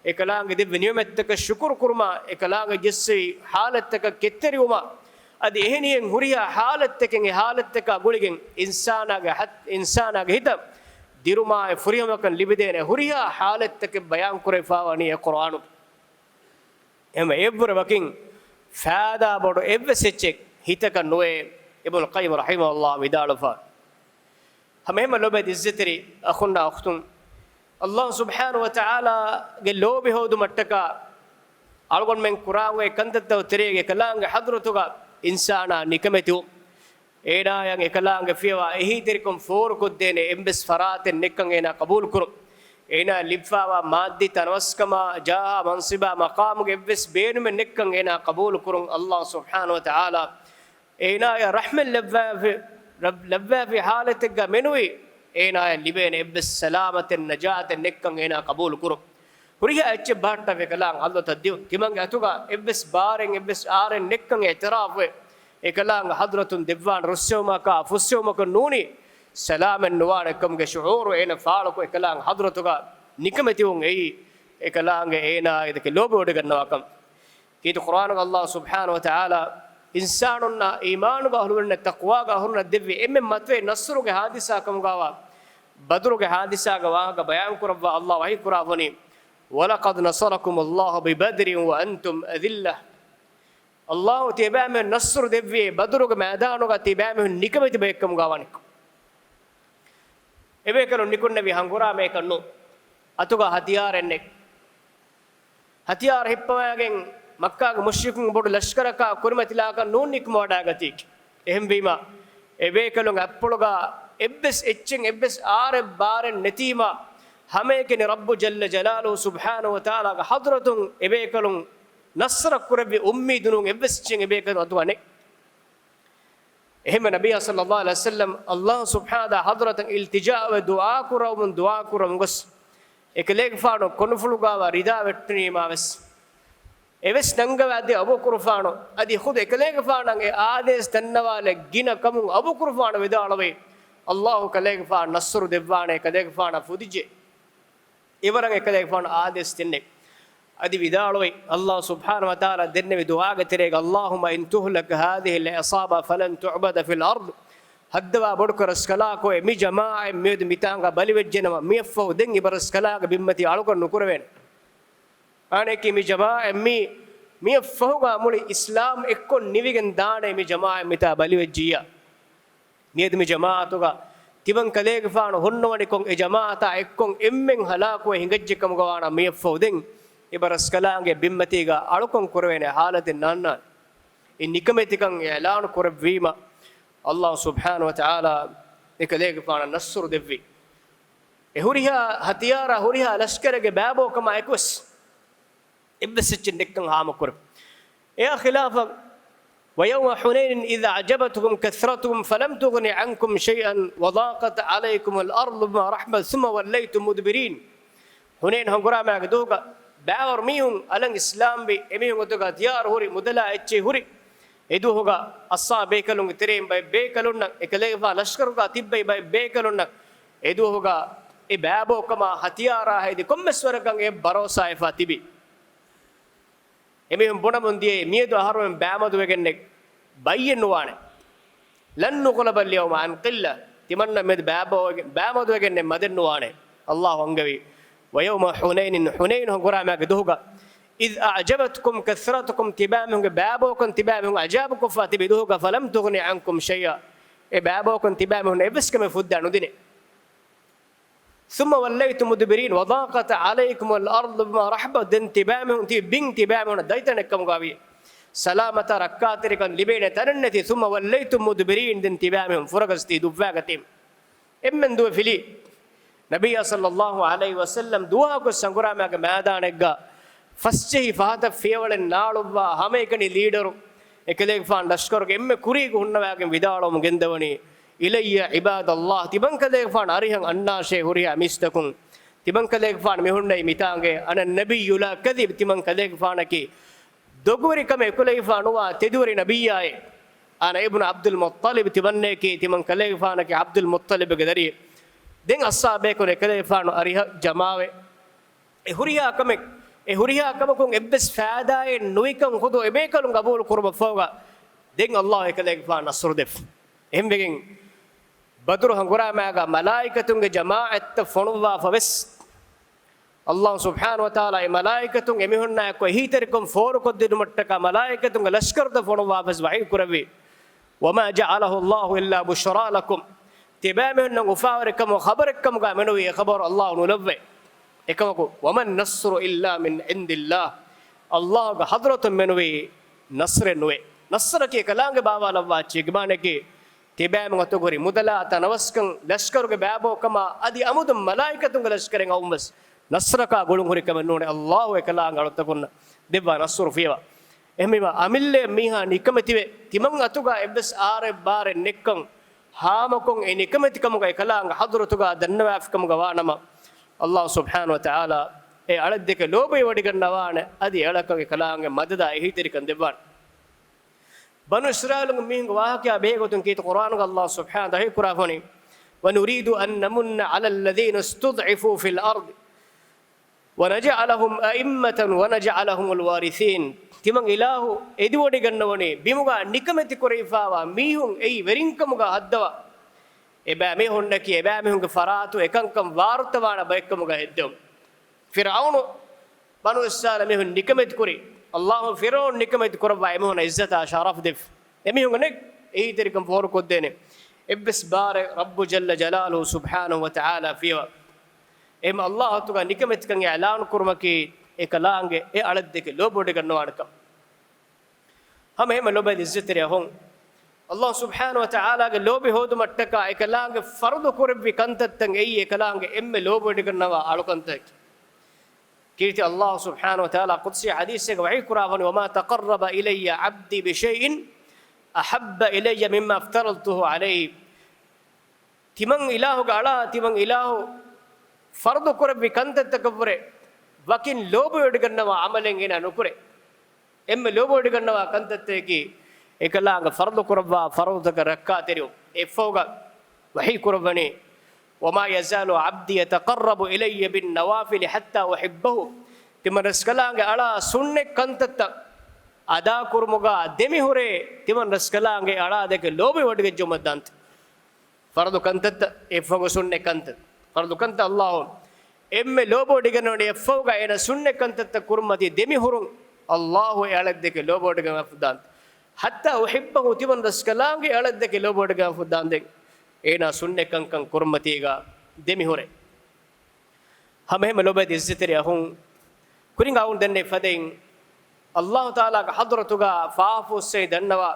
އެކަލާނގެ ދެއްވި ނިޢުމަތްތަކަށް ޝުކުރު ކުރުމާ، އެކަލާނގެ ޖެއްސެވި ޙާލަތްތަކަށް ކެތްތެރިވުމާ، އަދި އެހެނިހެން ހުރިހާ ޙާލަތްތަކެއް އެ ޙާލަތްތަކާ ގުޅިގެން އިންސާނާގެ ޙަތް-، އިންސާނާގެ ހިތަށް ދިރުމާއި ފުރިހަމަކަން ލިބިދޭނެ ހުރިހާ ޙާލަތްތަކެއް ބަޔާން ކުރެވިފާވަނީ އެ ޤުރުއާނު. އެހެންވެ އެއްވުރެ ވަކިން ފައިދާ ބޮޑު އެއްވެސް އެއްޗެއް ހިތަކަށް ނުވޭ، އިބްނުލް ޤައްޔިމް ރަޙިމަހުﷲ ވިދާޅުވެފަ. ހަމަ އެހެންމެ ލޮބުވެތި ޢިއްޒަތްތެރި އަޚުންނާ އުޚްތުން، ﷲ ސުބްޙާނަހު ވަތަޢާލާގެ ލޯބި ހޯދުމަށްޓަކާ އަޅުގަނޑުމެން ކުރާން އޮތް ކަންތައްތަކުގެ ތެރޭގަ އެކަލާނގެ ޙަޟްރަތުގަ އިންސާނާ ނިކަމެތިވުން. އޭނާޔަށް އެކަލާނގެ ފިޔަވާ އެހީތެރިކަން ފޯރުކޮށްދޭނެ އެއްވެސް ފަރާތެއް ނެތްކަން އޭނާ ޤަބޫލުކުރުން. އޭނާ ލިބިފާވާ މާއްދީ ތަނަވަސްކަމާ، ޖާހާ، މަންޞިބާ، މަޤާމުގެ އެއްވެސް ބޭނުމެއް ނެތްކަން އޭނާ ޤަބޫލުކުރުން. ﷲ ސުބްޙާނަހު ވަތަޢާލާ އޭނާޔަށް ރަޙްމަތް ލެއްވާފި، ރަ-، ލައްވާފި ޙާލަތެއްގަ މެނުވީ، އޭނާޔަށް ލިބޭނެ އެއްވެސް ސަލާމަތެއް ނަޖާތެއް ނެއްކަން އޭނާ ޤަބޫލު ކުރުން. ހުރިހާ އެއްޗެއް ބަހައްޓާފި އެކަލާނގެ ޙަޟްރަތަށް ދިއުން. ތިމަންގެ އަތުގަ އެއްވެސް ބާރެއް އެއްވެސް އާރެއް ނެއްކަން އިޢުތިރާފުވެ، އެކަލާނގެ ޙަޟްރަތުން ދެއްވާނެ ރުއްސެވުމަކާ ފުއްސެވުމަކުން ނޫނީ، ސަލާމަތް ނުވާނެ ކަމުގެ ޝުޢޫރު އޭނަ ފާޅުކޮށް، އެކަލާނގެ ޙަޟްރަތުގަ ނިކަމެތިވުން އެއީ، އެކަލާނގެ އޭނާ އެދެކެ ލޯބިވޮޑިގަންނަވާ ކަމެއް. ކީރިތި ޤުރްއާނުގަ ﷲ ސުބްޙާނަހޫ ވަތަޢާލާ އިންސާނުންނަށް، އީމާނުގެ އަހުލުވެރިންނަށް، ތަޤްވާގެ އަހުލުންނަށް ދެއްވި އެންމެ މަތިވެރި ނަޞްރުގެ ޙާދިސާ ކަމުގަވާ، ބަދުރުގެ ޙާދިސާގެ ވާހަކަ ބަޔާންކުރައްވާ ﷲ ވަޙީކުރާ ވަނީ، وَلَقَدْ نَصَرَكُمُ اللَّهُ بِبَدْرٍ وَأَنْتُمْ أَذِلَّةٌ. ﷲ ތިޔަބައިމީހުން ނަޞްރު ދެއްވި ބަދުރުގެ މައިދާނުގަ ތިޔަބައިމީހުން ނިކަމެތި ބައެއްކަމުގަ ވަނިކޮށް. އެބޭކަލުން ނިކުންނެވި ހަނގުރާމައެއް ނޫން. އަތުގަ ހަތިޔާރެއް ނެތް. ހަތިޔާރު ހިއްޕަވައިގެން މައްކާގެ މުޝްރިކުން ބޮޑު ލަޝްކަރަކާ ކުރިމަތިލާކަށް ނޫން ނިކުމެވަޑައިގަތީކީ. އެހެންވީމަ، އެބޭކަލުން އަތްޕުޅުގަ އެއްވެސް އެއްޗެއް އެއްވެސް އާރެއް ބާރެއް ނެތީމަ، ހަމައެކަނި ރައްބު ޖައްލަ ޖަލާލުހު ސުބްޙާނަހޫ ވަތަޢާލާގެ ޙަޟްރަތުން އެބޭކަލުން ނަޞްރަށް ކުރެއްވި އުއްމީދު ނޫން އެއްވެސް އެއްޗެއް އެބޭކަލުން އަތުގަ ނެތް. އެހެންވެ ނަބިއްޔާ ޞައްލައްލާހު ޢަލައިހި ވަސައްލަމް ﷲ ސުބްޙާނަހޫ ވަތަޢާލާ ޙަޟްރަތަށް އިލްތިޖާ ވެ ދުޢާ ކުރަމުން، ދުޢާ ކުރަމުން ގޮސް، އެކަލޭގެފާނު ކޮނޑުފުޅުގަވާ ރިދާ ވެއްޓުނީމާ ވެސް، އެވެސް ނަންގަވާ ދިޔަ އަބޫބަކުރުފާނު އަދި ޚުދު އެކަލޭގެފާނަށް އެ އާދޭސް ދަންނަވާލެއް ގިނަ ކަމުން އަބޫބަކުރުފާނު ވިދާޅުވި، ﷲ ކަލޭގެފާނު ނަޞްރު ދެއްވާނެ، ކަލޭގެފާނަށް ފުދިއްޖެ. އެވަރަށް އެކަލޭގެފާނު އާދޭސް ދެންނެވި. އަދި ވިދާޅުވި، ﷲ ސުބްޙާނަހޫ ވަތަޢާލާ ދެންނެވި ދުޢާގެ ތެރޭގަ، اللهم إن تهلك هذه العصابة فلن تعبد في الأرض. ހައްދަވާ ބޮޑުކޮށް ރަސްކަލާކޮ، މި ޖަމާޢަތް މިއަދު މިތާނގަ ބަލިވެއްޖެނަމަ، މިއަށްފަހު ދެން އިބަރަސްކަލާގެ ބިންމަތީ އަޅުކަން ނުކުރެވޭނެ. އާނެކީ މި ޖަމާޢަތް މީ، މިއަށްފަހުގަ މުޅި އިސްލާމް އެއްކޮށް ނިވިގެން ދާނެ މި ޖަމާޢަތް މިތާ ބަލިވެއްޖިއްޔާ. މިއަދު މި ޖަމާޢަތުގަ ތިމަން ކަލޭގެފާނު ހުންނަވަނިކޮށް، އެ ޖަމާޢަތާ އެއްކޮށް އެންމެން ހަލާކުވެ ހިނގައްޖެ ކަމުގަވާނަމަ، މިއަށްފަހު ދެން އިބަރަސްކަލާނގެ ބިންމަތީގަ އަޅުކަން ކުރެވޭނެ ޙާލަތެއް ނާންނާނެ. އެ ނިކަމެތިކަން އިޢުލާނު ކުރެއްވީމަ، ﷲ ސުބްޙާނަހޫ ވަތަޢާލާ އެކަލޭގެފާނަށް ނަޞްރު ދެއްވި. އެ ހުރިހާ ހަތިޔާރާ ހުރިހާ ލަޝްކަރެއްގެ ބައިބޯކަމާ އެކުވެސް އެއްވެސް އެއްޗެއް ނެއްކަން ހާމަކުރި. އެއާ ޚިލާފަށް، ويوم حنين إذ أعجبتكم كثرتكم فلم تغن عنكم شيئا وضاقت عليكم الأرض بما رحبت ثم وليتم مدبرين. ޙުނައިން ހަނގުރާމާގެ ދުވަހުގަ ބައިވަރު މީހުން އަލަށް އިސްލާމްވި، އެމީހުން އަތުގަ ހަތިޔާރު ހުރި، މުދަލާ އެއްޗެއް ހުރި. އެދުވަހުގަ އައްޞާ ބޭކަލުންގެ ތެރެއިން ބައެއް ބޭކަލުންނަށް، އެކަލޭގެފާނު ލަޝްކަރުގަ ތިއްބައި ބައެއް ބޭކަލުންނަށް އެދުވަހުގަ އެ ބައިބޯކަމާ ހަތިޔާރާ ހެދި ކޮންމެސް ވަރަކަށް އެ ބަރޯސާވެފާ ތިބި. އެމީހުން ބުނަމުން ދިޔައީ، މިއަދު އަހަރުމެން ބައިމަދުވެގެންނެއް ބައްޔެއް ނުވާނެ. لن نغلب اليوم عن قلة. ތިމަންނަ މިއަދު ބައިބޯވެގެން، ބައިމަދުވެގެންނެއް މަދެއް ނުވާނެ. ﷲ އަންގަވީ، ويوم حنين، ޙުނައިނު ހަނގުރާމާގެ ދުވަހުގަ، إذ أعجبتكم كثرتكم، ތިބާމީހުންގެ ބައިބޯކަން ތިބާމީހުން އަޖައިބުކޮށްފާ ތިބި ދުވަހުގަ، فلم تغن عنكم شيئا، އެ ބައިބޯކަން ތިބާމީހުން އެއްވެސް ކަމެއް ފުއްދާ ނުދިނެ. ثم وليتم مدبرين وضاقت عليكم الأرض بما رحبت، ދެން ތިބާމީހުން ތިބި ބިން ތިބާމީހުން ދަތިތަނެއް ކަމުގަވި. ސަލާމަތާ ރައްކާތެރިކަން ލިބޭނެ ތަނެއް ނެތި، ثم وليتم مدبرين، ދެން ތިބާމީހުން ފުރަގަސްދީ ދުއްވާގަތީ. އެންމެން ދުވެ ފިލީ. ނަބިއްޔާ ޞައްލައްލާހު ޢަލައިހި ވަސައްލަމް ދުވަހަކު ހަނގުރާމާގެ މައިދާނެއްގަ ފަސްޖެހި ފަހަތަށް ފިޔަވަޅެއް ނާޅުއްވާ ހަމައެކަނި ލީޑަރު އެކަލޭގެފާނު ލަޝްކަރުގެ އެންމެ ކުރީގަ ހުންނަވާގެން ވިދާޅުވަމުން ގެންދަވަނީ، إلي عباد الله، ތިމަން ކަލޭގެފާނު އަރިހަށް އަންނާށޭ ހުރިހާ މީސްތަކުން. ތިމަން ކަލޭގެފާނު މި ހުންނައީ މިތާނގެ، أنا النبي لا كذب، ތިމަން ކަލޭގެފާނަކީ ދޮގުވެރިކަމެއް އެކުލެވިފާ ނުވާ ތެދުވެރި ނަބިއްޔާއޭ. أنا ابن عبد المطلب، ތިމަންނައަކީ ތިމަން ކަލޭގެފާނަކީ ޢަބްދުލް މުއްޠަލިބުގެ ދަރިއެއް. ދެން އައްޞާބޭކަލުން އެކަލޭގެފާނު އަރިހަށް ޖަމާވެ، އެ ހުރިހާ ކަމެއް، އެ ހުރިހާ ކަމަކުން އެއްވެސް ފައިދާއެއް ނުވިކަން ޚުދު އެބޭކަލުން ޤަބޫލު ކުރުމަށްފަހުގަ، ދެން ﷲ އެކަލޭގެފާނަށް ނަޞްރު ދެއްވި. އެހެންވެގެން ބަދުރު ހަނގުރާމާގަ މަލާއިކަތުންގެ ޖަމާޢަތްތައް ފޮނުއްވާފަ ވެސް، ﷲ ސުބްޙާނަހޫ ވަތަޢާލާ އެ މަލާއިކަތުން އެމީހުންނާއެކު އެހީތެރިކަން ފޯރުކޮށްދިނުމަށްޓަކާ މަލާއިކަތުންގެ ލަޝްކަރުތައް ފޮނުއްވާފަ ވަޙީ ކުރެއްވި. وما جعله الله إلا بشرى لكم. ތިބާމީހުންނަށް އުފާވެރިކަމުގެ ޚަބަރެއްކަމުގަ މެނުވީ އެ ޚަބަރު ﷲ ނުލައްވައެއް. އެކަމަކު، وما النصر إلا من عند الله. ﷲގެ ޙަޟްރަތުން މެނުވީ ނަޞްރެއް ނުވޭ. ނަޞްރަކީ ކަލާނގެ ބާވާލައްވާ އެއްޗެއް. އެ މާނައަކީ، ތިބާމީހުން އަތުގަ ހުރި މުދަލާ ތަނަވަސްކަން، ލަޝްކަރުގެ ބައިބޯކަމާ އަދި އަމުދުން މަލާއިކަތުންގެ ލަޝްކަރެއް އައުންވެސް ނަޞްރަކާ ގުޅުން ހުރި ކަމެއް ނޫނޭ. ﷲ އެކަލާނގެ އަޅުތަކުންނަށް ދެއްވާ ނަޞްރު ފިޔަވާ. އެހެންވީމަ، އަމިއްލައަށް މީހާ ނިކަމެތިވެ، ތިމަން އަތުގަ އެއްވެސް އާރެއް ބާރެއް ނެއްކަން، ހާމަކޮށް އެ ނިކަމެތިކަމުގަ އެކަލާނގެ ޙަޟްރަތުގަ ދަންނަވާފިކަމުގަ ވާނަމަ، ﷲ ސުބްޙާނަހޫ ވަތަޢާލާ އެ އަޅެއްދެކެ ލޯބިވޮޑިގަންނަވާނެ، އަދި އެއަޅަކަށް އެކަލާނގެ މަދަދާ އެހީތެރިކަން ދެއްވާނެ. ބަނު އިސްރާއީލުން މީހުންގެ ވާހަކަޔާ ބެހޭގޮތުން ކީރިތި ޤުރްއާނުގަ ﷲ ސުބްޙާނަހޫ ވަތަޢާލާ ވަޙީކުރާފަނީ، ونريد أن نمن على الذين استضعفوا في الأرض ونجعلهم أئمة ونجعلهم الوارثين. ތިމަން އިލާހު އެދިވޮޑިގަންނަވަނީ ބިމުގަ ނިކަމެތި ކުރެވިފާވާ މީހުން އެއީ ވެރިންކަމުގަ ހައްދަވާ، އެބައިމީހުންނަކީ އެބައިމީހުންގެ ފަރާތު އެކަންކަން ވާރުތަވާނެ ބައެއްކަމުގަ ހެއްދެވުން. ފިރްޢައުނު ބަނު އިސްރާއީލުން މީހުން ނިކަމެތި ކުރި، ﷲ ފިރްޢައުނު ނިކަމެތި ކުރައްވާ އެމީހުންނަށް ޢިއްޒަތާ ޝަރަފް ދެއްވި. އެމީހުންގެ ނެތް އެހީތެރިކަން ފޯރުކޮށްދޭނެ އެއްވެސް ބާރެއް ރައްބު ޖައްލަ ޖަލާލުހޫ ސުބްޙާނަހޫ ވަތަޢާލާ ފިޔަވާ. އެހެން ﷲ އަތުގަ ނިކަމެތިކަން އިޢުލާނު ކުރުމަކީ އެކަލާނގެ އެ އަޅެއްދެކެ ލޯބިވޮޑިގަންނަވާނެ ކަމެއް. ހަމަ އެހެންމެ ލޯބިވެތި ޢިއްޒަތްތެރި އަޚުން، ﷲ ސުބްޙާނަހޫ ވަތަޢާލާގެ ލޯބި ހޯދުމަށްޓަކާ އެކަލާނގެ ފަރުޟު ކުރެއްވި ކަންތައްތައް އެއީ އެކަލާނގެ އެންމެ ލޯބިވޮޑިގަންނަވާ އަޅުކަންތަކެއް. ކީރިތި ﷲ ސުބްޙާނަހޫ ވަތަޢާލާ ޤުދުސީ ޙަދީޘެއްގަ ވަޙީކުރާފަނީ، وما تقرب إلي عبدي بشيء أحب إلي مما افترضته عليه. ތިމަން އިލާހުގެ އަޅާ، ތިމަން އިލާހު ފަރުޟު ކުރެއްވި ކަންތައްތަކަށްވުރެ ވަކިން ލޯބިވޮޑިގަންނަވާ ޢަމަލެއް އޭނާ ނުކުރޭ. އެންމެ ލޯބިވޮޑިގަންނަވާ ކަންތައްތަކަކީ އެކަލާނގެ ފަރުޟު ކުރައްވާ ފަރުޟުތަކަށް ރައްކާތެރިވުން. އެއަށްފަހުގަ ވަޙީ ކުރައްވަނީ، وما يزال عبدي يتقرب إلي بالنوافل حتى أحبه. ތިމަން ރަސްކަލާނގެ އަޅާ ސުންނަތް ކަންތައްތައް އަދާކުރުމުގަ ދެމިހުރޭ، ތިމަން ރަސްކަލާނގެ އަޅާ ދެކެ ލޯބިވޮޑިގަންނަވަންދާންތެ. ފަރުޟު ކަންތައްތައް، އެއަށްފަހުގަ ސުންނަތް ކަންތައް، ފަރުޟު ކަންތައް ﷲ އެންމެ ލޯބިވޮޑިގަންނަވަނީ އެއަށްފަހުގަ އޭނަ ސުންނަތް ކަންތައްތައް ކުރުމަތީ ދެމިހުރުން ﷲ އެ އަޅެއްދެކެ ލޯބިވޮޑިގަންނަވަންދާން. حتى أحبه، ތިމަން ރަސްކަލާނގެ އަޅެއްދެކެ ލޯބިވޮޑިގަންނަވަންދާންދެން އޭނާ ސުންނަތް ކަންކަން ކުރުމަތީގަ ދެމިހުރޭ. ހަމައެހެންމެ ލޯބިވެތި ޢިއްޒަތްތެރި އަޚުން، ކުރިން އަޅުގަނޑު ދެންނެވި ފަދައިން، ﷲ ތަޢާލާގެ ޙަޟްރަތުގަ ފާފަފުއްސައި ދަންނަވާ،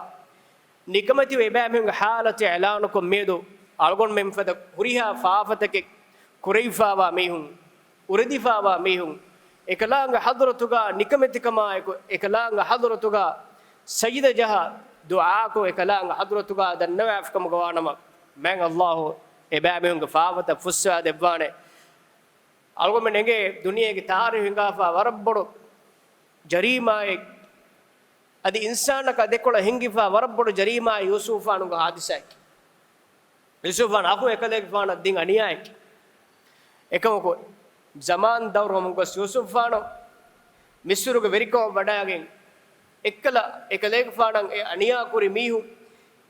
ނިކަމެތިވެ އެބައިމީހުންގެ ޙާލަތު އިޢުލާނުކޮށް މިއަދު އަޅުގަނޑުމެން ފަދަ ހުރިހާ ފާފަތަކެއް ކުރެވިފާވާ މީހުން، އުރެދިފާވާ މީހުން، އެކަލާނގެ ޙަޟްރަތުގަ ނިކަމެތިކަމާއެކު، އެކަލާނގެ ޙަޟްރަތުގަ ސަޖިދަ ޖަހާ، ދުޢާކޮށް، އެކަލާނގެ ޙަޟްރަތުގަ ދަންނަވާފިކަމުގަ ވާނަމަ، މާތް ﷲ އެބައިމީހުންގެ ފާފަތައް ފުއްސަވާ ދެއްވާނެ. އަޅުގަނޑުމެން އެނގޭ ދުނިޔޭގެ ތާރީޚު ހިނގާފާ ވަރަށް ބޮޑު ޖަރީމާއެއް، އަދި އިންސާނަކަށް ދެކޮޅަށް ހިނގިފާ ވަރަށް ބޮޑު ޖަރީމާއެއް ޔޫސުފާނުގެ ހާދިސާއަކީ. ޔޫސުފާނު އަޚު އެކަލޭގެފާނަށް ދިން އަނިޔާއެކޭ. އެކަމަކު، ޒަމާން ދައުރު ވަމުން ގޮސް ޔޫސުފާނު މިސްރުގެ ވެރިކަމަށް ވަޑައިގެން، އެއްކަލަ އެކަލޭގެފާނަށް އެ އަނިޔާ ކުރި މީހުން،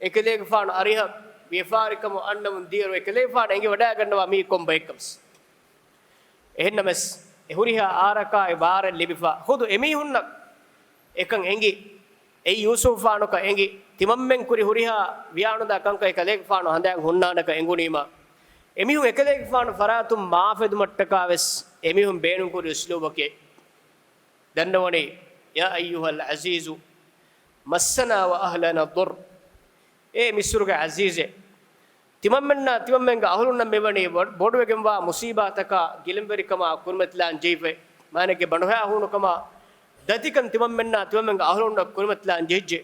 އެކަލޭގެފާނު އަރިހަށް ވިޔަފާރިކަމުން އަންނަމުން ދިޔައިރު އެކަލޭގެފާނު އެނގިވަޑައިގަންނަވާ މީ ކޮން ބައެއްކަން. އެހެންނަމަވެސް، އެ ހުރިހާ އާރަކާއި ބާރެއް ލިބިފަ ޚުދު އެމީހުންނަށް އެކަން އެނގި، އެއީ ޔޫސުފާނުކަން އެނގި، ތިމަންމެން ކުރި ހުރިހާ ވިޔާނުދާ ކަންކަން އެކަލޭގެފާނު ހަނދާން ހުންނާނެކަން އެނގުނީމަ، އެމީހުން އެކަލޭގެފާނު ފަރާތުން މާފެދުމަށްޓަކާވެސް އެމީހުން ބޭނުންކުރި އުސްލޫބަކީ. ދަންނަވަނީ، يا أيها العزيز مسنا وأهلنا الضر. އޭ މިސްރުގެ ޢަޒީޒޭ، ތިމަންމެންނާ ތިމަންމެންގެ އަހުލުންނަށް މިވަނީ ބޮ-، ބޮޑުވެގެންވާ މުސީބާތަކާ، ގިލަންވެރިކަމާ، ކުރިމަތިލާން ޖެހިފައި، މާނައެއްގެ ބަނޑުހައިހޫނުކަމާ، ދަތިކަން ތިމަންމެންނާ ތިމަންމެންގެ އަހުލުންނަށް ކުރިމަތިލާން ޖެހިއްޖެ.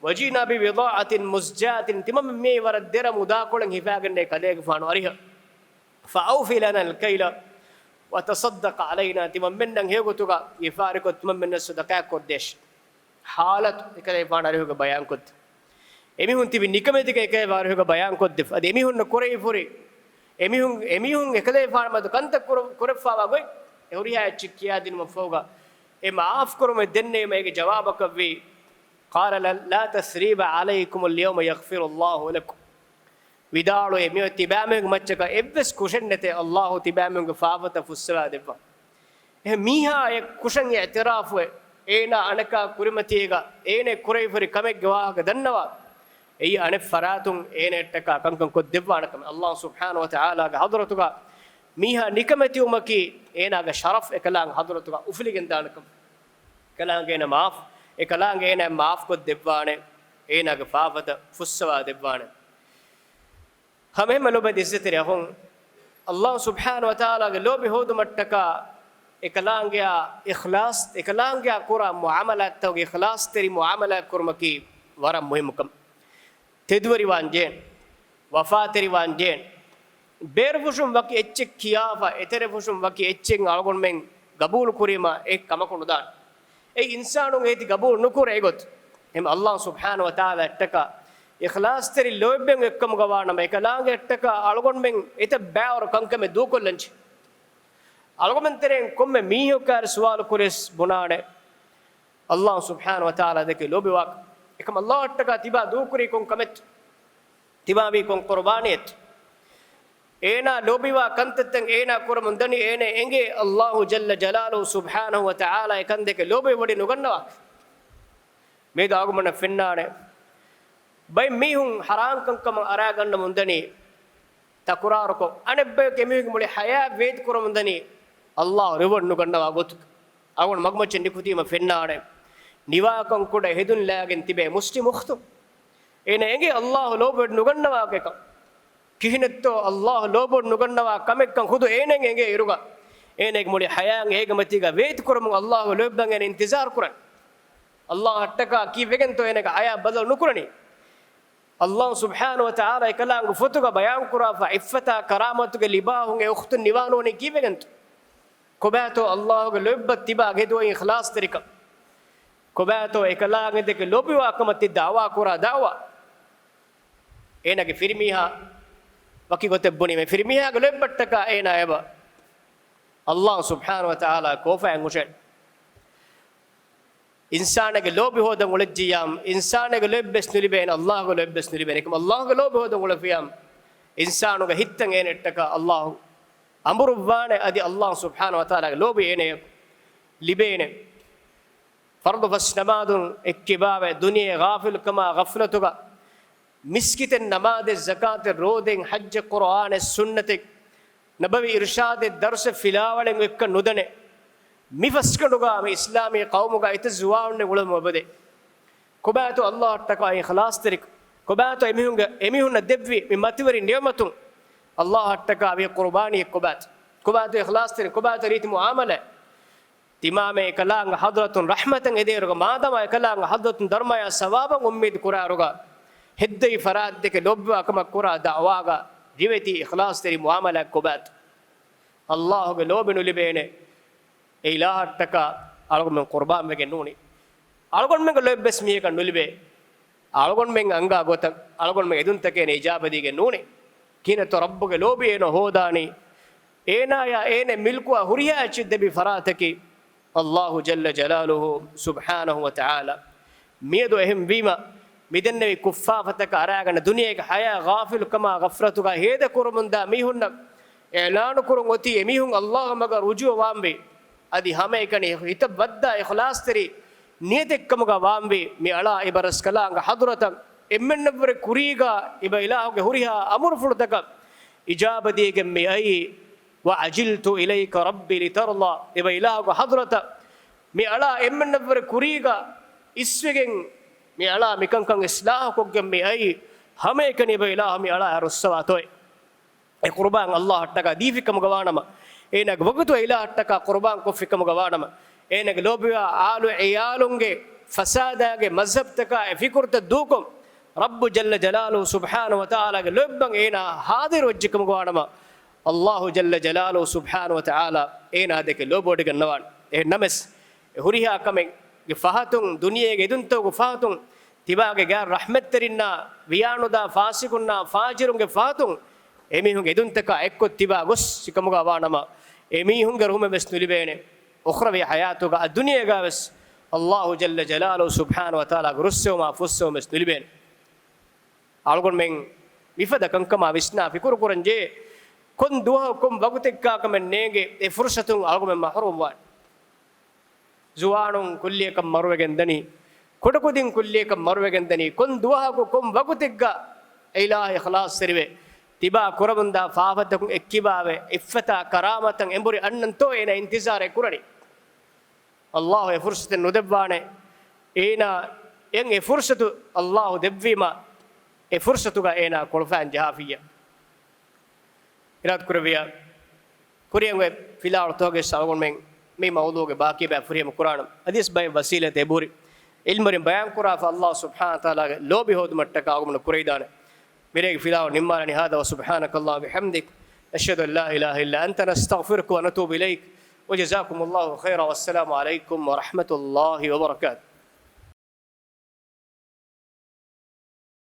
وجئنا ببضاعة مزجاة، ތިމަންމެން މިއައީ ވަރަށް ދެރަ މުދާކޮޅެއް ހިފާގެންނޭ ކަލޭގެފާނު އަރިހަށް. فأوف لنا الكيل وتصدق علينا، ތިމަންމެންނަށް ހެޔޮގޮތުގަ ވިޔަފާރިކޮށް ތިމަންމެންނަށް ޞަދަޤާތް ކޮށްދޭށި. ޙާލަތު އެކަލޭގެފާނު އަރިހުގަ ބަޔާންކޮށްދެ. އެމީހުން ތިބި ނިކަމެތިކަން އެކަލޭގެފާނު އަރިހުގަ ބަޔާންކޮށްދެފަ. އަދި އެމީހުންނަށް ކުރެވިފަ ހުރި، އެމީހުން، އެމީހުން އެކަލޭގެފާނު މެދު ކަންތައް ކުރ-، ކުރެފާވާ ގޮތް އެ ހުރިހާ އެއްޗެއް ކިޔާދިނުމަށްފަހުގަ އެ މާފްކުރުމެއް ދެންނެވީމަ އޭގެ ޖަވާބަކަށްވީ، قال لا، لا تثريب عليكم اليوم يغفر الله لكم. ވިދާޅުވޭ، މިއޮތް ތިބާމީހުންގެ މައްޗަކަށް އެއްވެސް ކުށެއްނެތޭ، ﷲ ތިބާމީހުންގެ ފާފަތައް ފުއްސަވާ ދެއްވާ. އެހެން މީހާ އެ ކުށަށް އިޢުތިރާފުވެ، އޭނާ އަނެކާ ކުރިމަތީގަ އޭނަ ކުރެވިފަ ހުރި ކަމެއްގެ ވާހަކަ ދަންނަވާ، އެއީ އަނެއް ފަރާތުން އޭނައަށްޓަކާ ކަންކަން ކޮށްދެއްވާނެ ކަމެއް. ﷲ ސުބްޙާނަހޫ ވަތަޢާލާގެ ޙަޟްރަތުގަ މީހާ ނިކަމެތިވުމަކީ އޭނާގެ ޝަރަފް އެކަލާނގެ ޙަޟްރަތުގަ އުފުލިގެންދާނެ ކަމެއް. އެކަލާނގެ އޭނަ މާފް، އެކަލާނގެ އޭނަ މާފްކޮށްދެއްވާނެ، އޭނާގެ ފާފަތައް ފުއްސަވާ ދެއްވާނެ. ހަމައެހެންމެ ލޯބިވެތި ޢިއްޒަތްތެރި އަޚުން، ﷲ ސުބްޙާނަހޫ ވަތަޢާލާގެ ލޯބި ހޯދުމަށްޓަކާ އެކަލާނގެއާ އިޚްލާޞް، އެކަލާނގެއާ ކުރާ މުޢާމަލާތްތަކުގެ އިޚްލާޞްތެރި މުޢާމަލާތް ކުރުމަކީ ވަރަށް މުހިއްމު ކަމެއް. ތެދުވެރިވާން ޖެހޭނެ. ވަފާތެރިވާން ޖެހޭނެ. ބޭރުފުށުން ވަކި އެއްޗެއް ކިޔާފަ، އެތެރެފުށުން ވަކި އެއްޗެއް އަޅުގަނޑުމެން ގަބޫލު ކުރީމަ، އެ ކަމަކު ނުދާނެ. އެ އިންސާނުން އޭތި ގަބޫލު ނުކުރޭ އެގޮތަށް. އެހެން އައްލާހު ސުބްޙާނަހު ވަތަޢާލާ އަށްޓަކާ އިޚްލާޞްތެރި ލޯތްބެއް އެއްކަމުގަ ވާނަމަ، އެކަލާނގެ އަށްޓަކާ އަޅުގަނޑުމެން އެތައް ބައިވަރު ކަންކަމެއް ދޫކޮށްލަންޖެ. އަޅުގަނޑުމެން ތެރެއިން ކޮންމެ މީހަކާ ސުވާލު ކުރިޔަސް ބުނާނެ، އައްލާހު ސުބްޙާނަހު ވަތަޢާލާ ދެކެ ލޯބިވާކަން. އެކަމަށް އައްލާހު އަށްޓަކާ ތިބާ ދޫކުރީ ކޮން ކަމެއްތޯ؟ ތިބާވީ ކޮން ޤުރުބާނީއެއްތޯ؟ އޭނާ ލޯބިވާ ކަންތައްތައް އޭނާ ކުރަމުން ދަނީ، އޭނަ އެނގޭ އައްލާހު ޖައްލަ ޖަލާލުހު ސުބްޙާނަހު ވަތަޢާލާ އެކަން ދެކެ ލޯބިވެވޮޑި ނުގަންނަވާކަން. މިއަދު އަޅުގަނޑަށް ފެންނާނެ، ބައެއް މީހުން ޙަރާމް ކަންކަމަށް އަރާގަންނަމުން ދަނީ ތަކުރާރުކޮށް، އަނެއްބަޔަކު އެމީހުންގެ މުޅި ޙަޔާތް ވޭތުކުރަމުން ދަނީ އައްލާހު ރިވަޑް ނުގަންނަވާ ގޮތުގަ. އަޅުގަނޑު މަގުމައްޗަށް ނިކުތީމަ ފެންނާނެ، ނިވާކަން ކުޑަ ހެދުން ލާގެން ތިބޭ މުސްލިމް އުޚްތު. އޭނަ އެނގޭ އައްލާހު ލޯބިވެ ނުގަންނަވާ ކަމެއް. ކިހިނެއްތޯ އައްލާހު ލޯބިވެ ނުގަންނަވާ ކަމެއްކަން ޚުދު އޭނައަށް އެނގޭ އިރުގަ، އޭނަގެ މުޅި ޙަޔާތް އޭގެ މަތީގަ ވޭތުކުރަމުން އައްލާހު ލޯބިވަން އޭނަ އިންތިޒާރު ކުރަން. އައްލާހު އަށްޓަކާ ކީއްވެގެންތޯ އޭނަގެ ޙަޔާތް ބަދަލު ނުކުރަނީ؟ އައްލާހު ސުބްޙާނަހު ވަތަޢާލާ އެކަލާނގެ ފޮތުގަ ބަޔާންކުރާފަ، ޢިއްފަތާ ކަރާމަތުގެ ލިބާ ހުން އެ އުޚްތުން ނިވާނުވަނީ ކީއްވެގެންތޯ؟ ކޮބާތޯ އައްލާހުގެ ލޯތްބަށް ތިބާ ގެދުވައި އިޚްލާޞްތެރިކަން؟ ކޮބާތޯ އެކަލާނގެ ދެކެ ލޯބިވާ ކަމަށް ތި ދަޢުވާ ކުރާ ދަޢުވާ؟ އޭނަގެ ފިރިމީހާ ވަކި ގޮތެއް ބުނީމޭ، ފިރިމީހާގެ ލޯތްބަށްޓަކާ އޭނާ އެބަ އައްލާހު ސުބްޙާނަހު ވަތަޢާލާ ކޯފާއިން ހުށައެޅި. އިންސާނެއްގެ ލޯބި ހޯދަން އުޅެއްޖިއްޔާމު، އިންސާނެއްގެ ލޯތްބެސް ނުލިބޭނެ، އައްލާހުގެ ލޯތްބެސް ނުލިބޭނެ. އެކަމަށް އައްލާހުގެ ލޯބި ހޯދަން އުޅެފިޔާމު، އިންސާނުގެ ހިތަށް އޭނައަށްޓަކާ އައްލާހު އަމުރުއްވާނެ، އަދި އައްލާހު ސުބްޙާނަހު ވަތަޢާލާގެ ލޯބި އޭނަޔަށް ލިބޭނެ. ފަރުޟު ފަސް ނަމާދުން އެއްކިބާވެ، ދުނިޔެ ޣާފިލުކަމާ ޣަފްލަތުގަ، މިސްކިތެއް ނަމާދެއް ޒަކާތެއް ރޯދައެއް ޙައްޖެއް ޤުރުއާނެއް ސުންނަތެއް ނަބަވީ އިރުޝާދެއް ދަރުސެއް ފިލާވަޅެއް އޮތްކަން ނުދަނެ، މި ފަސްގަނޑުގަ މި އިސްލާމީ ޤައުމުގަ އެތައް ޒުވާނުންނެއް އުޅެމުން އެބަދޭ. ކޮބާތޯ އައްލާހަށްޓަކާ އިޚްލާޞްތެރިކަން؟ ކޮބާތޯ އެމީހުންގެ، އެމީހުންނަށް ދެއްވި މި މަތިވެރި ނިޢުމަތުން؟ އައްލާހަށްޓަކާ ވީ ޤުރުބާނީއެއް ކޮބާތޯ؟ ކޮބާތޯ އިޚްލާޞްތެރި، ކޮބާތޯ ރީތި މުޢާމަލާތް؟ ތިމާމެ އެކަލާނގެ ޙަޟްރަތުން ރަޙްމަތަށް އެދޭއިރުގަ، މާދަމާ އެކަލާނގެ ޙަޟްރަތުން ދަރުމަޔާ ސަވާބަށް އުއްމީދު ކުރާއިރުގަ، ހެއްދެވި ފަރާތްދެކެ ލޯބިވާ ކަމަށް ކުރާ ދަޢުވާގަ ރިވެތި އިޚްލާޞްތެރި މުޢާމަލާތް ކޮބާތޯ؟ އައްލާހުގެ ލޯބި ނުލިބޭނެ އެ އިލާހަށްޓަކާ އަޅުގަނޑުމެން ޤުރުބާން ވެގެން ނޫނީ. އަޅުގަނޑުމެންގެ ލޯތްބެސް މީހަކަށް ނުލިބޭ. އަޅުގަނޑުމެން އަންގާ ގޮތަށް އަޅުގަނޑުމެން އެދުންތަކެއް އޭނަ އިޖާބަދީގެން ނޫނޭ. ކިހިނެއްތޯ ރައްބުގެ ލޯބި އޭނަ ހޯދާނީ؟ އޭނާޔާ އޭނަ މިލްކުވާ ހުރިހާ އެއްޗެއް ދެއްވި ފަރާތަކީ އައްލާހު ޖައްލަ ޖަލާލުހު ސުބްޙާނަހު ވަތަޢާލާ. މިއަދު އެހެންވީމަ، މިދެންނެވި ކުށްފާފަތަކަށް އަރާގަންނަ ދުނިޔޭގެ ޙަޔާތް ޣާފިލުކަމާ ޣަފްލަތުގަ ހޭދަކުރަމުންދާ މީހުންނަށް އިޢްލާނުކުރަން އޮތީ އެމީހުން އައްލާހު މަގަށް ރުޖޫޢަވާންވީ. އަދި ހަމައެކަނި ހިތަށް ވައްދާ އިޚްލާޞްތެރި ނިޔަތެއްކަމުގަ ވާންވީ، މި އަޅާ އެބަ ރަސްކަލާނގެ ޙަޟްރަތަށް އެންމެންނަށްވުރެ ކުރީގަ އެބަ އިލާހުގެ ހުރިހާ އަމުރުފުޅުތަކަށް އިޖާބަދީގެން މި އައީ، وعجلت إليك رب لترضى، އެބަ އިލާހުގެ ޙަޟްރަތަށް މި އަޅާ އެންމެންނަށްވުރެ ކުރީގަ އިސްވެގެން، މި އަޅާ މިކަންކަން އިޞްލާޙުކޮށްގެން މި އައީ، ހަމައެކަނި އެބަ އިލާހު މި އަޅާ ރުއްސަވާތޯއޭ. އެ ޤުރުބާން އައްލާހަށްޓަކާ ދީފިކަމުގަ ވާނަމަ، އޭނާގެ ވަގުތު އިލާހަށްޓަކާ ޤުރުބާން ކޮށްފިކަމުގަ ވާނަމަ، އޭނާގެ ލޯބިވާ އާލު އިޔާލުންގެ ފަސާދާގެ މަޒްހަބްތަކާ އެ ފިކުރުތައް ދޫކޮށް، ރައްބު ޖައްލަ ޖަލާލުހު ސުބްޙާނަހު ވަތަޢާލާގެ ލޯތްބަށް އޭނާ ޙާޟިރުވެއްޖެކަމުގަ ވާނަމަ، އައްލާހު ޖައްލަ ޖަލާލުހު ސުބްޙާނަހު ވަތަޢާލާ އޭނާ ދެކެ ލޯބިވޮޑިގަންނަވާނެ. އެހެން ނަމަވެސް، އެ ހުރިހާ ކަމެއްގެ ފަހަތުން، ދުނިޔޭގެ އެދުންތަކުގެ ފަހަތުން، ތިބާގެ ގާތް ރަޙްމަތްތެރިންނާ، ވިޔާނުދާ ފާސިޤުންނާ، ފާޖިރުންގެ ފަހަތުން، އެމީހުންގެ އެދުންތަކާ އެއްކޮށް ތިބާ ގޮސް ސިކަމުގަ ވާނަމަ، އެމީހުންގެ ރުހުމެއް ވެސް ނުލިބޭނެ. އުޚްރަވީ ޙަޔާތުގަ އައްދުނިޔޭގަ ވެސް އައްލާހު ޖައްލަ ޖަލާލުހު ސުބްޙާނަހު ވަތަޢާލާގެ ރުއްސެވުމާ ފުއްސެވުމެއް ވެސް ނުލިބޭނެ. އަޅުގަނޑުމެން މިފަދަ ކަންކަމާ ވިސްނާ ފިކުރު ކުރަންޖެހޭ، ކޮން ދުވަހަކު ކޮން ވަގުތެއްގަ ކަމެއް ނޭނގެ އެ ފުރުޞަތުން އަޅުގަނޑުމެން މަޙްރޫމް ވާނެ. ޒުވާނުން ކުއްލިއަކަށް މަރުވެގެން ދަނީ، ކުޑަކުދިން ކުއްލިއަކަށް މަރުވެގެން ދަނީ، ކޮން ދުވަހަކު ކޮން ވަގުތެއްގަ އެ އިލާހަށް އިޚްލާޞްތެރިވެ، ތިބާ ކުރަމުންދާ ފާފަތަކުން އެއްކިބާވެ، އިއްފަތާ ކަރާމަތަށް އެނބުރި އަންނަންތޯ އޭނާ އިންތިޒާރެއް ކުރަނީ؟ އައްލާހު އެ ފުރުޞަތެއް ނުދެއްވާނެ. އޭނާ އެން އެ ފުރުޞަތު އައްލާހު ދެއްވީމަ، އެ ފުރުޞަތުގަ އޭނާ ކޮޅުފައިން ޖަހާފިއްޔާ. އިރާދަކުރެއްވިއްޔާ، ކުރިއަށް އޮތް ފިލާވަޅުތަކުގައި އަޅުގަނޑުމެން މި މައުޟޫޢުގެ ބާކީ ބައި ފުރިހަމަ ކުރާނަން. އަދިވެސް ބައެއް ވަސީލަތެއް އެބަހުރި. ޢިލްމުވެރިން ބަޔާންކުރާފަ، އައްލާހު ސުބްޙާނަހު ވަތަޢާލާގެ ލޯބި ހޯދުމަށްޓަކާ އަޅުގަނޑު ކުރެވިދާނެ. މިރޭގެ ފިލާވަޅު ނިންމާލަނީ. هذا وسبحانك اللهم وبحمدك، نشهد أن لا إله إلا أنت، نستغفرك ونتوب إليك، وجزاكم الله خيرا، والسلام عليكم ورحمة الله وبركاته.